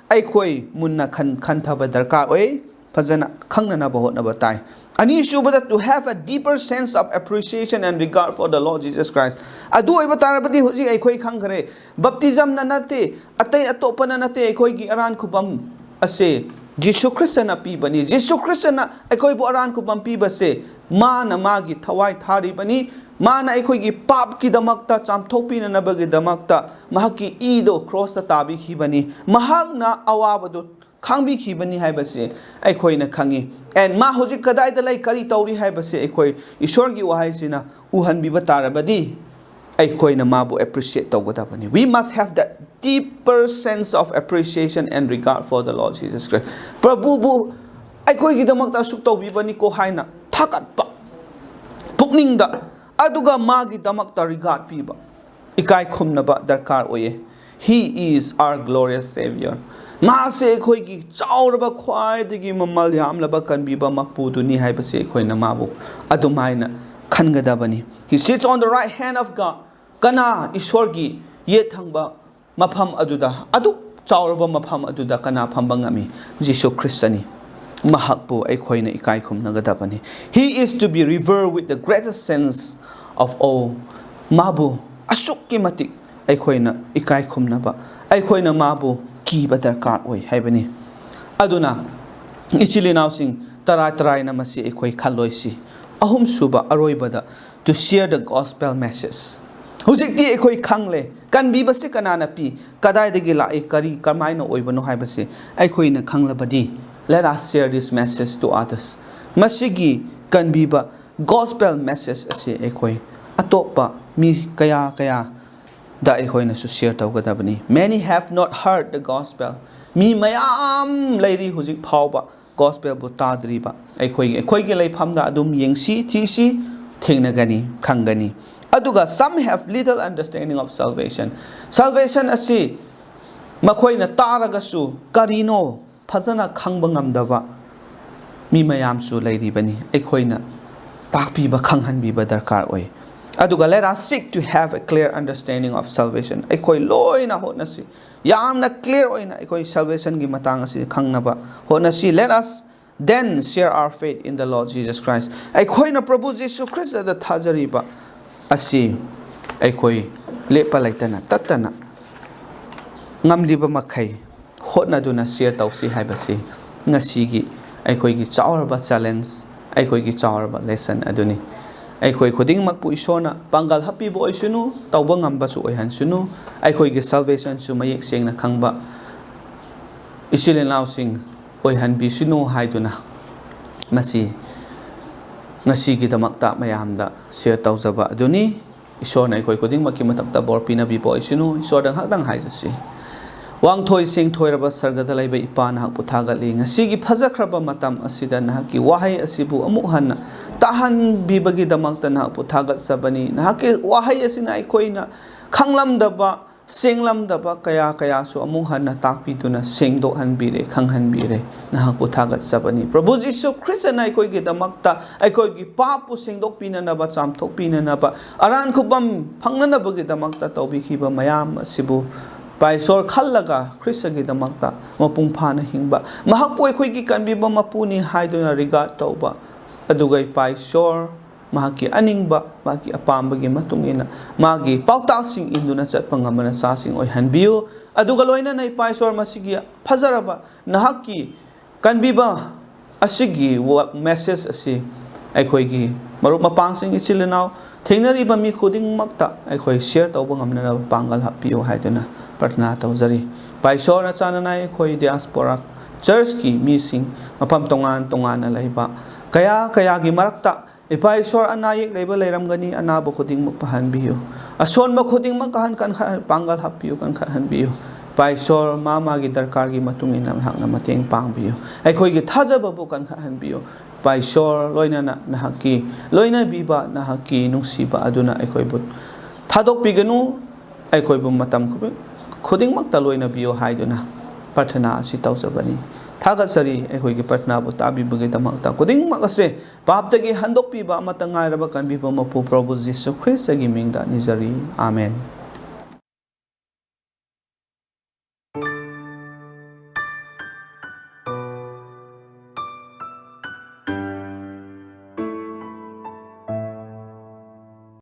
ꯑꯩꯈꯣꯏ ꯃꯨꯟꯅ ꯈꯟ-, ꯈꯟꯊꯕ ꯗꯔꯀꯥꯔ ꯑꯣꯏ, ꯐꯖꯅ ꯈꯪꯅꯅꯕ ꯍꯣꯠꯅꯕ ꯇꯥꯏ꯫ ꯑꯅꯤꯁꯨꯕꯗ, to have a deeper sense of appreciation and regard for the Lord Jesus Christ. ꯑꯗꯨ ꯑꯣꯏꯕ ꯇꯥꯔꯕꯗꯤ ꯍꯧꯖꯤꯛ ꯑꯩꯈꯣꯏ ꯈꯪꯈ꯭ꯔꯦ, ꯕꯞꯇꯤꯖꯝꯅ ꯅꯠꯇꯦ, ꯑꯇꯩ ꯑꯇꯣꯞꯄꯅ ꯅꯠꯇꯦ, ꯑꯩꯈꯣꯏꯒꯤ ꯑꯔꯥꯟ ꯈꯨꯕꯝ ꯑꯁꯦ ꯖꯤꯁꯨ ꯈ꯭ꯔꯤꯁꯇꯅ ꯄꯤꯕꯅꯤ꯫ ꯖꯤꯁꯨ ꯈ꯭ꯔꯤꯁꯇꯅ ꯑꯩꯈꯣꯏꯕꯨ ꯑꯔꯥꯟ ꯈꯨꯕꯝ ꯄꯤꯕꯁꯦ, ꯃꯥꯅ ꯃꯥꯒꯤ ꯊꯋꯥꯏ ꯊꯥꯔꯤꯕꯅꯤ꯫ ꯃꯥꯅ ꯑꯩꯈꯣꯏꯒꯤ ꯄꯥꯞꯀꯤꯗꯃꯛꯇ, ꯆꯥꯝꯊꯣꯛꯄꯤꯅꯅꯕꯒꯤꯗꯃꯛꯇ ꯃꯍꯥꯛꯀꯤ ꯏꯗꯣ ꯀ꯭ꯔꯣꯁꯇ ꯇꯥꯕꯤꯈꯤꯕꯅꯤ꯫ ꯃꯍꯥꯛꯅ ꯑꯋꯥꯕꯗꯨ ꯈꯥꯡꯕꯤꯈꯤꯕꯅꯤ ꯍꯥꯏꯕꯁꯦ ꯑꯩꯈꯣꯏꯅ ꯈꯪꯉꯤ꯫ And ꯃꯥ ꯍꯧꯖꯤꯛ ꯀꯗꯥꯏꯗ ꯂꯩ, ꯀꯔꯤ ꯇꯧꯔꯤ ꯍꯥꯏꯕꯁꯦ ꯑꯩꯈꯣꯏ ꯏꯁꯣꯔꯒꯤ ꯋꯥꯍꯩꯁꯤꯅ ꯎꯍꯟꯕꯤꯕ ꯇꯥꯔꯕꯗꯤ, ꯑꯩꯈꯣꯏꯅ ꯃꯥꯕꯨ appreciate ꯇꯧꯒꯗꯕꯅꯤ꯫ We must have that deeper sense of appreciation and regard for the Lord Jesus Christ. ꯄ꯭ꯔꯚꯨꯕꯨ ꯑꯩꯈꯣꯏꯒꯤꯗꯃꯛꯇ ꯑꯁꯨꯛ ꯇꯧꯕꯤꯕꯅꯤꯀꯣ ꯍꯥꯏꯅ ꯊꯥꯒꯠꯄ ꯄꯨꯛꯅꯤꯡꯗ, ꯑꯗꯨꯒ ꯃꯥꯒꯤꯗꯃꯛꯇ regard ꯄꯤꯕ, ꯏꯀꯥꯏ ꯈꯨꯝꯅꯕ ꯗꯔꯀꯥꯔ ꯑꯣꯏꯌꯦ꯫ He is our glorious Savior. ꯃꯥꯁꯦ ꯑꯩꯈꯣꯏꯒꯤ ꯆꯥꯎꯔꯕ, ꯈ꯭ꯋꯥꯏꯗꯒꯤ ꯃꯃꯜ ꯌꯥꯝꯂꯕ ꯀꯟꯕꯤꯕ ꯃꯄꯨꯗꯨꯅꯤ ꯍꯥꯏꯕꯁꯦ ꯑꯩꯈꯣꯏꯅ ꯃꯥꯕꯨ ꯑꯗꯨꯃꯥꯏꯅ ꯈꯟꯒꯗꯕꯅꯤ꯫ He sits on the right hand of God. ꯀꯅꯥ ꯏꯁꯣꯔꯒꯤ ꯌꯦꯠ ꯊꯪꯕ ꯃꯐꯝ ꯑꯗꯨꯗ, ꯑꯗꯨꯛ ꯆꯥꯎꯔꯕ ꯃꯐꯝ ꯑꯗꯨꯗ ꯀꯅꯥ ꯐꯝꯕ ꯉꯝꯃꯤ? ꯖꯤꯁꯨ ꯈ꯭ꯔꯤꯁꯇꯅꯤ꯫ ꯃꯍꯥꯛꯄꯨ ꯑꯩꯈꯣꯏꯅ ꯏꯀꯥꯏ ꯈꯨꯝꯅꯒꯗꯕꯅꯤ꯫ He is to be revered with the greatest sense of awe. ꯃꯥꯕꯨ ꯑꯁꯨꯛꯀꯤ ꯃꯇꯤꯛ ꯑꯩꯈꯣꯏꯅ ꯏꯀꯥꯏ ꯈꯨꯝꯅꯕ, ꯑꯩꯈꯣꯏꯅ ꯃꯥꯕꯨ ꯀꯤꯕ ꯗꯔꯀꯥꯔ ꯑꯣꯏ ꯍꯥꯏꯕꯅꯤ꯫ ꯑꯗꯨꯅ ꯏꯆꯤꯜ ꯏꯅꯥꯎꯁꯤꯡ, ꯇꯔꯥꯏ ꯇꯔꯥꯏꯅ ꯃꯁꯤ ꯑꯩꯈꯣꯏ ꯈꯜꯂꯣꯏꯁꯤ꯫ ꯑꯍꯨꯝꯁꯨꯕ, ꯑꯔꯣꯏꯕꯗ, to share the gospel message. ꯍꯧꯖꯤꯛꯇꯤ ꯑꯩꯈꯣꯏ ꯈꯪꯂꯦ, ꯀꯟꯕꯤꯕꯁꯤ ꯀꯅꯥꯅ ꯄꯤ, ꯀꯗꯥꯏꯗꯒꯤ ꯂꯥꯛꯏ, ꯀꯔꯤ, ꯀꯃꯥꯏꯅ ꯑꯣꯏꯕꯅꯣ ꯍꯥꯏꯕꯁꯤ ꯑꯩꯈꯣꯏꯅ ꯈꯪꯂꯕꯗꯤ, let us share this message to others. ꯃꯁꯤꯒꯤ ꯀꯟꯕꯤꯕ gospel message ꯑꯁꯤ ꯑꯩꯈꯣꯏ ꯑꯇꯣꯞꯄ ꯃꯤ ꯀꯌꯥ ꯀꯌꯥꯗ ꯑꯩꯈꯣꯏꯅꯁꯨ share ꯇꯧꯒꯗꯕꯅꯤ꯫ Many have not heard the gospel. ꯃꯤ ꯃꯌꯥꯝ ꯂꯩꯔꯤ ꯍꯧꯖꯤꯛ ꯐꯥꯎꯕ gospelꯕꯨ ꯇꯥꯗ꯭ꯔꯤꯕ꯫ ꯑꯩꯈꯣꯏꯒꯤ, ꯑꯩꯈꯣꯏꯒꯤ ꯂꯩꯐꯝꯗ ꯑꯗꯨꯝ ꯌꯦꯡꯁꯤ, ꯊꯤꯁꯤ, ꯊꯦꯡꯅꯒꯅꯤ, ꯈꯪꯒꯅꯤ꯫ ꯑꯗꯨꯒ some have little understanding of salvation. Salvation ꯑꯁꯤ ꯃꯈꯣꯏꯅ ꯇꯥꯔꯒꯁꯨ ꯀꯔꯤꯅꯣ ꯐꯖꯅ ꯈꯪꯕ ꯉꯝꯗꯕ ꯃꯤ ꯃꯌꯥꯝꯁꯨ ꯂꯩꯔꯤꯕꯅꯤ꯫ ꯑꯩꯈꯣꯏꯅ ꯇꯥꯛꯄꯤꯕ, ꯈꯪꯍꯟꯕꯤꯕ ꯗꯔꯀꯥꯔ ꯑꯣꯏ꯫ ꯑꯗꯨꯒ let us seek to have a clear understanding of salvation. ꯑꯩꯈꯣꯏ ꯂꯣꯏꯅ ꯍꯣꯠꯅꯁꯤ, ꯌꯥꯝꯅ clear ꯑꯣꯏꯅ ꯑꯩꯈꯣꯏ salvationꯒꯤ ꯃꯇꯥꯡ ꯑꯁꯤ ꯈꯪꯅꯕ ꯍꯣꯠꯅꯁꯤ꯫ Let us then share our faith in the Lord Jesus Christ. ꯑꯩꯈꯣꯏꯅ ꯄ꯭ꯔꯚꯨ ꯖꯤꯁꯨ ꯈ꯭ꯔꯤꯁꯇꯗ ꯊꯥꯖꯔꯤꯕ ꯑꯁꯤ ꯑꯩꯈꯣꯏ ꯂꯦꯞꯄ ꯂꯩꯇꯅ, ꯇꯠꯇꯅ, ꯉꯝꯂꯤꯕ ꯃꯈꯩ ꯍꯣꯠꯅꯗꯨꯅ share ꯇꯧꯁꯤ ꯍꯥꯏꯕꯁꯤ ꯉꯁꯤꯒꯤ ꯑꯩꯈꯣꯏꯒꯤ ꯆꯥꯎꯔꯕ challenge, ꯑꯩꯈꯣꯏꯒꯤ ꯆꯥꯎꯔꯕ lesson ꯑꯗꯨꯅꯤ꯫ ꯑꯩꯈꯣꯏ ꯈꯨꯗꯤꯡꯃꯛꯄꯨ ꯏꯁꯣꯔꯅ ꯄꯥꯡꯒꯜ ꯍꯥꯞꯄꯤꯕ ꯑꯣꯏꯁꯅꯨ, ꯇꯧꯕ ꯉꯝꯕꯁꯨ ꯑꯣꯏꯍꯟꯁꯅꯨ, ꯑꯩꯈꯣꯏꯒꯤ salvationꯁꯨ ꯃꯌꯦꯛ ꯁꯦꯡꯅ ꯈꯪꯕ ꯏꯆꯤꯜ ꯏꯅꯥꯎꯁꯤꯡ ꯑꯣꯏꯍꯟꯕꯤꯁꯅꯨ ꯍꯥꯏꯗꯨꯅ ꯃꯁꯤ ꯉꯁꯤꯒꯤꯗꯃꯛꯇ ꯃꯌꯥꯝꯗ share ꯇꯧꯖꯕ ꯑꯗꯨꯅꯤ꯫ ꯏꯁꯣꯔꯅ ꯑꯩꯈꯣꯏ ꯈꯨꯗꯤꯡꯃꯛꯀꯤ ꯃꯊꯛꯇ ꯕꯣꯔ ꯄꯤꯅꯕꯤꯕ ꯑꯣꯏꯁꯅꯨ꯫ ꯏꯁꯣꯔꯗ ꯉꯥꯏꯍꯥꯛꯇꯪ ꯍꯥꯏꯖꯁꯤ꯫ ꯋꯥꯡꯊꯣꯏ ꯁꯦꯡꯊꯣꯏꯔꯕ ꯁꯔꯒꯗ ꯂꯩꯕ ꯏꯄꯥ, ꯅꯍꯥꯛꯄꯨ ꯊꯥꯒꯠꯂꯤ꯫ ꯉꯁꯤꯒꯤ ꯐꯖꯈ꯭ꯔꯕ ꯃꯇꯝ ꯑꯁꯤꯗ ꯅꯍꯥꯛꯀꯤ ꯋꯥꯍꯩ ꯑꯁꯤꯕꯨ ꯑꯃꯨꯛ ꯍꯟꯅ ꯇꯥꯍꯟꯕꯤꯕꯒꯤꯗꯃꯛꯇ ꯅꯍꯥꯛꯄꯨ ꯊꯥꯒꯠꯆꯕꯅꯤ꯫ ꯅꯍꯥꯛꯀꯤ ꯋꯥꯍꯩ ꯑꯁꯤꯅ ꯑꯩꯈꯣꯏꯅ ꯈꯪꯂꯝꯗꯕ, ꯁꯦꯡꯂꯝꯗꯕ ꯀꯌꯥ ꯀꯌꯥꯁꯨ ꯑꯃꯨꯛ ꯍꯟꯅ ꯇꯥꯛꯄꯤꯗꯨꯅ ꯁꯦꯡꯗꯣꯛꯍꯟꯕꯤꯔꯦ, ꯈꯪꯍꯟꯕꯤꯔꯦ꯫ ꯅꯍꯥꯛꯄꯨ ꯊꯥꯒꯠꯆꯕꯅꯤ꯫ ꯄ꯭ꯔꯚꯨ ꯖꯤꯁꯨ ꯈ꯭ꯔꯤꯁꯇꯅ ꯑꯩꯈꯣꯏꯒꯤꯗꯃꯛꯇ, ꯑꯩꯈꯣꯏꯒꯤ ꯄꯥꯞꯄꯨ ꯁꯦꯡꯗꯣꯛꯄꯤꯅꯅꯕ, ꯆꯥꯝꯊꯣꯛꯄꯤꯅꯅꯕ, ꯑꯔꯥꯟ ꯈꯨꯕꯝ ꯐꯪꯅꯅꯕꯒꯤꯗꯃꯛꯇ ꯇꯧꯕꯤꯈꯤꯕ ꯃꯌꯥꯝ ꯑꯁꯤꯕꯨ ꯄꯥꯏꯁꯣꯔ ꯈꯜꯂꯒ ꯈ꯭ꯔꯤꯁꯇꯒꯤꯗꯃꯛꯇ ꯃꯄꯨꯡ ꯐꯥꯅ ꯍꯤꯡꯕ, ꯃꯍꯥꯛꯄꯨ ꯑꯩꯈꯣꯏꯒꯤ ꯀꯟꯕꯤꯕ ꯃꯄꯨꯅꯤ ꯍꯥꯏꯗꯨꯅ regard ꯇꯧꯕ, ꯑꯗꯨꯒ ꯏꯄꯥ ꯏꯁꯣꯔ ꯃꯍꯥꯛꯀꯤ ꯑꯅꯤꯡꯕ, ꯃꯍꯥꯛꯀꯤ ꯑꯄꯥꯝꯕꯒꯤ ꯃꯇꯨꯡ ꯏꯟꯅ ꯃꯥꯒꯤ ꯄꯥꯎꯇꯥꯛꯁꯤꯡ ꯏꯟꯗꯨꯅ ꯆꯠꯄ ꯉꯝꯕ ꯅꯆꯥꯁꯤꯡ ꯑꯣꯏꯍꯟꯕꯤꯌꯨ꯫ ꯑꯗꯨꯒ ꯂꯣꯏꯅꯅ ꯏꯄꯥ ꯏꯁꯣꯔ ꯃꯁꯤꯒꯤ ꯐꯖꯔꯕ ꯅꯍꯥꯛꯀꯤ ꯀꯟꯕꯤꯕ ꯑꯁꯤꯒꯤ ꯋꯥ-, message ꯑꯁꯤ ꯑꯩꯈꯣꯏꯒꯤ ꯃꯔꯨꯞ ꯃꯄꯥꯡꯁꯤꯡ, ꯏꯆꯤꯜ ꯏꯅꯥꯎ, ꯊꯦꯡꯅꯔꯤꯕ ꯃꯤ ꯈꯨꯗꯤꯡꯃꯛꯇ ꯑꯩꯈꯣꯏ share ꯇꯧꯕ ꯉꯝꯅꯅꯕ ꯄꯥꯡꯒꯜ ꯍꯥꯞꯄꯤꯌꯨ ꯍꯥꯏꯗꯨꯅ ꯄ꯭ꯔꯊꯅꯥ ꯇꯧꯖꯔꯤ꯫ ꯏꯄꯥ ꯏꯁꯣꯔꯅ ꯆꯥꯟꯅꯅ ꯑꯩꯈꯣꯏ diaspora church ꯀꯤ ꯃꯤꯁꯤꯡ ꯃꯐꯝ ꯇꯣꯉꯥꯟ ꯇꯣꯉꯥꯟꯅ ꯂꯩꯕ ꯀꯌꯥ ꯀꯌꯥꯒꯤ ꯃꯔꯛꯇ ꯏꯄꯥ ꯏꯁꯣꯔ, ꯑꯅꯥ ꯑꯌꯦꯛ ꯂꯩꯕ ꯂꯩꯔꯝꯒꯅꯤ, ꯑꯅꯥꯕ ꯈꯨꯗꯤꯡꯃꯛ ꯐꯍꯟꯕꯤꯌꯨ꯫ ꯑꯁꯣꯟꯕ ꯈꯨꯗꯤꯡꯃꯛ ꯀꯟꯈꯠ-, ꯄꯥꯡꯒꯜ ꯍꯥꯞꯄꯤꯌꯨ, ꯀꯟꯈꯠꯍꯟꯕꯤꯌꯨ꯫ ꯏꯄꯥ ꯏꯁꯣꯔ, ꯃꯥ ꯃꯥꯒꯤ ꯗꯔꯀꯥꯔꯒꯤ ꯃꯇꯨꯡ ꯏꯟꯅ ꯅꯍꯥꯛꯅ ꯃꯇꯦꯡ ꯄꯥꯡꯕꯤꯌꯨ꯫ ꯑꯩꯈꯣꯏꯒꯤ ꯊꯥꯖꯕꯕꯨ ꯀꯟꯈꯠꯍꯟꯕꯤꯌꯨ꯫ ꯏꯄꯥ ꯏꯁꯣꯔ, ꯂꯣꯏꯅꯅ ꯅꯍꯥꯛꯀꯤ ꯂꯣꯏꯅꯕꯤꯕ, ꯅꯍꯥꯛꯀꯤ ꯅꯨꯡꯁꯤꯕ ꯑꯗꯨꯅ ꯑꯩꯈꯣꯏꯕꯨ ꯊꯥꯗꯣꯛꯄꯤꯒꯅꯨ꯫ ꯑꯩꯈꯣꯏꯕꯨ ꯃꯇꯝ ꯈꯨꯗꯤꯡ-, ꯈꯨꯗꯤꯡꯃꯛꯇ ꯂꯣꯏꯅꯕꯤꯌꯨ ꯍꯥꯏꯗꯨꯅ ꯄ꯭ꯔꯊꯅꯥ ꯑꯁꯤ ꯇꯧꯖꯕꯅꯤ꯫ ꯊꯥꯒꯠꯆꯔꯤ ꯑꯩꯈꯣꯏꯒꯤ ꯄ꯭ꯔꯊꯅꯥꯕꯨ ꯇꯥꯕꯤꯕꯒꯤꯗꯃꯛꯇ꯫ ꯈꯨꯗꯤꯡꯃꯛ ꯑꯁꯦ ꯄꯥꯞꯇꯒꯤ ꯍꯟꯗꯣꯛꯄꯤꯕ ꯑꯃꯠꯇ ꯉꯥꯏꯔꯕ ꯀꯟꯕꯤꯕ ꯃꯄꯨ ꯄ꯭ꯔꯚꯨ ꯖꯤꯁꯨ ꯈ꯭ꯔꯤꯁꯇꯒꯤ ꯃꯤꯡꯗ ꯅꯤꯖꯔꯤ꯫ ꯑꯥꯃꯦꯟ꯫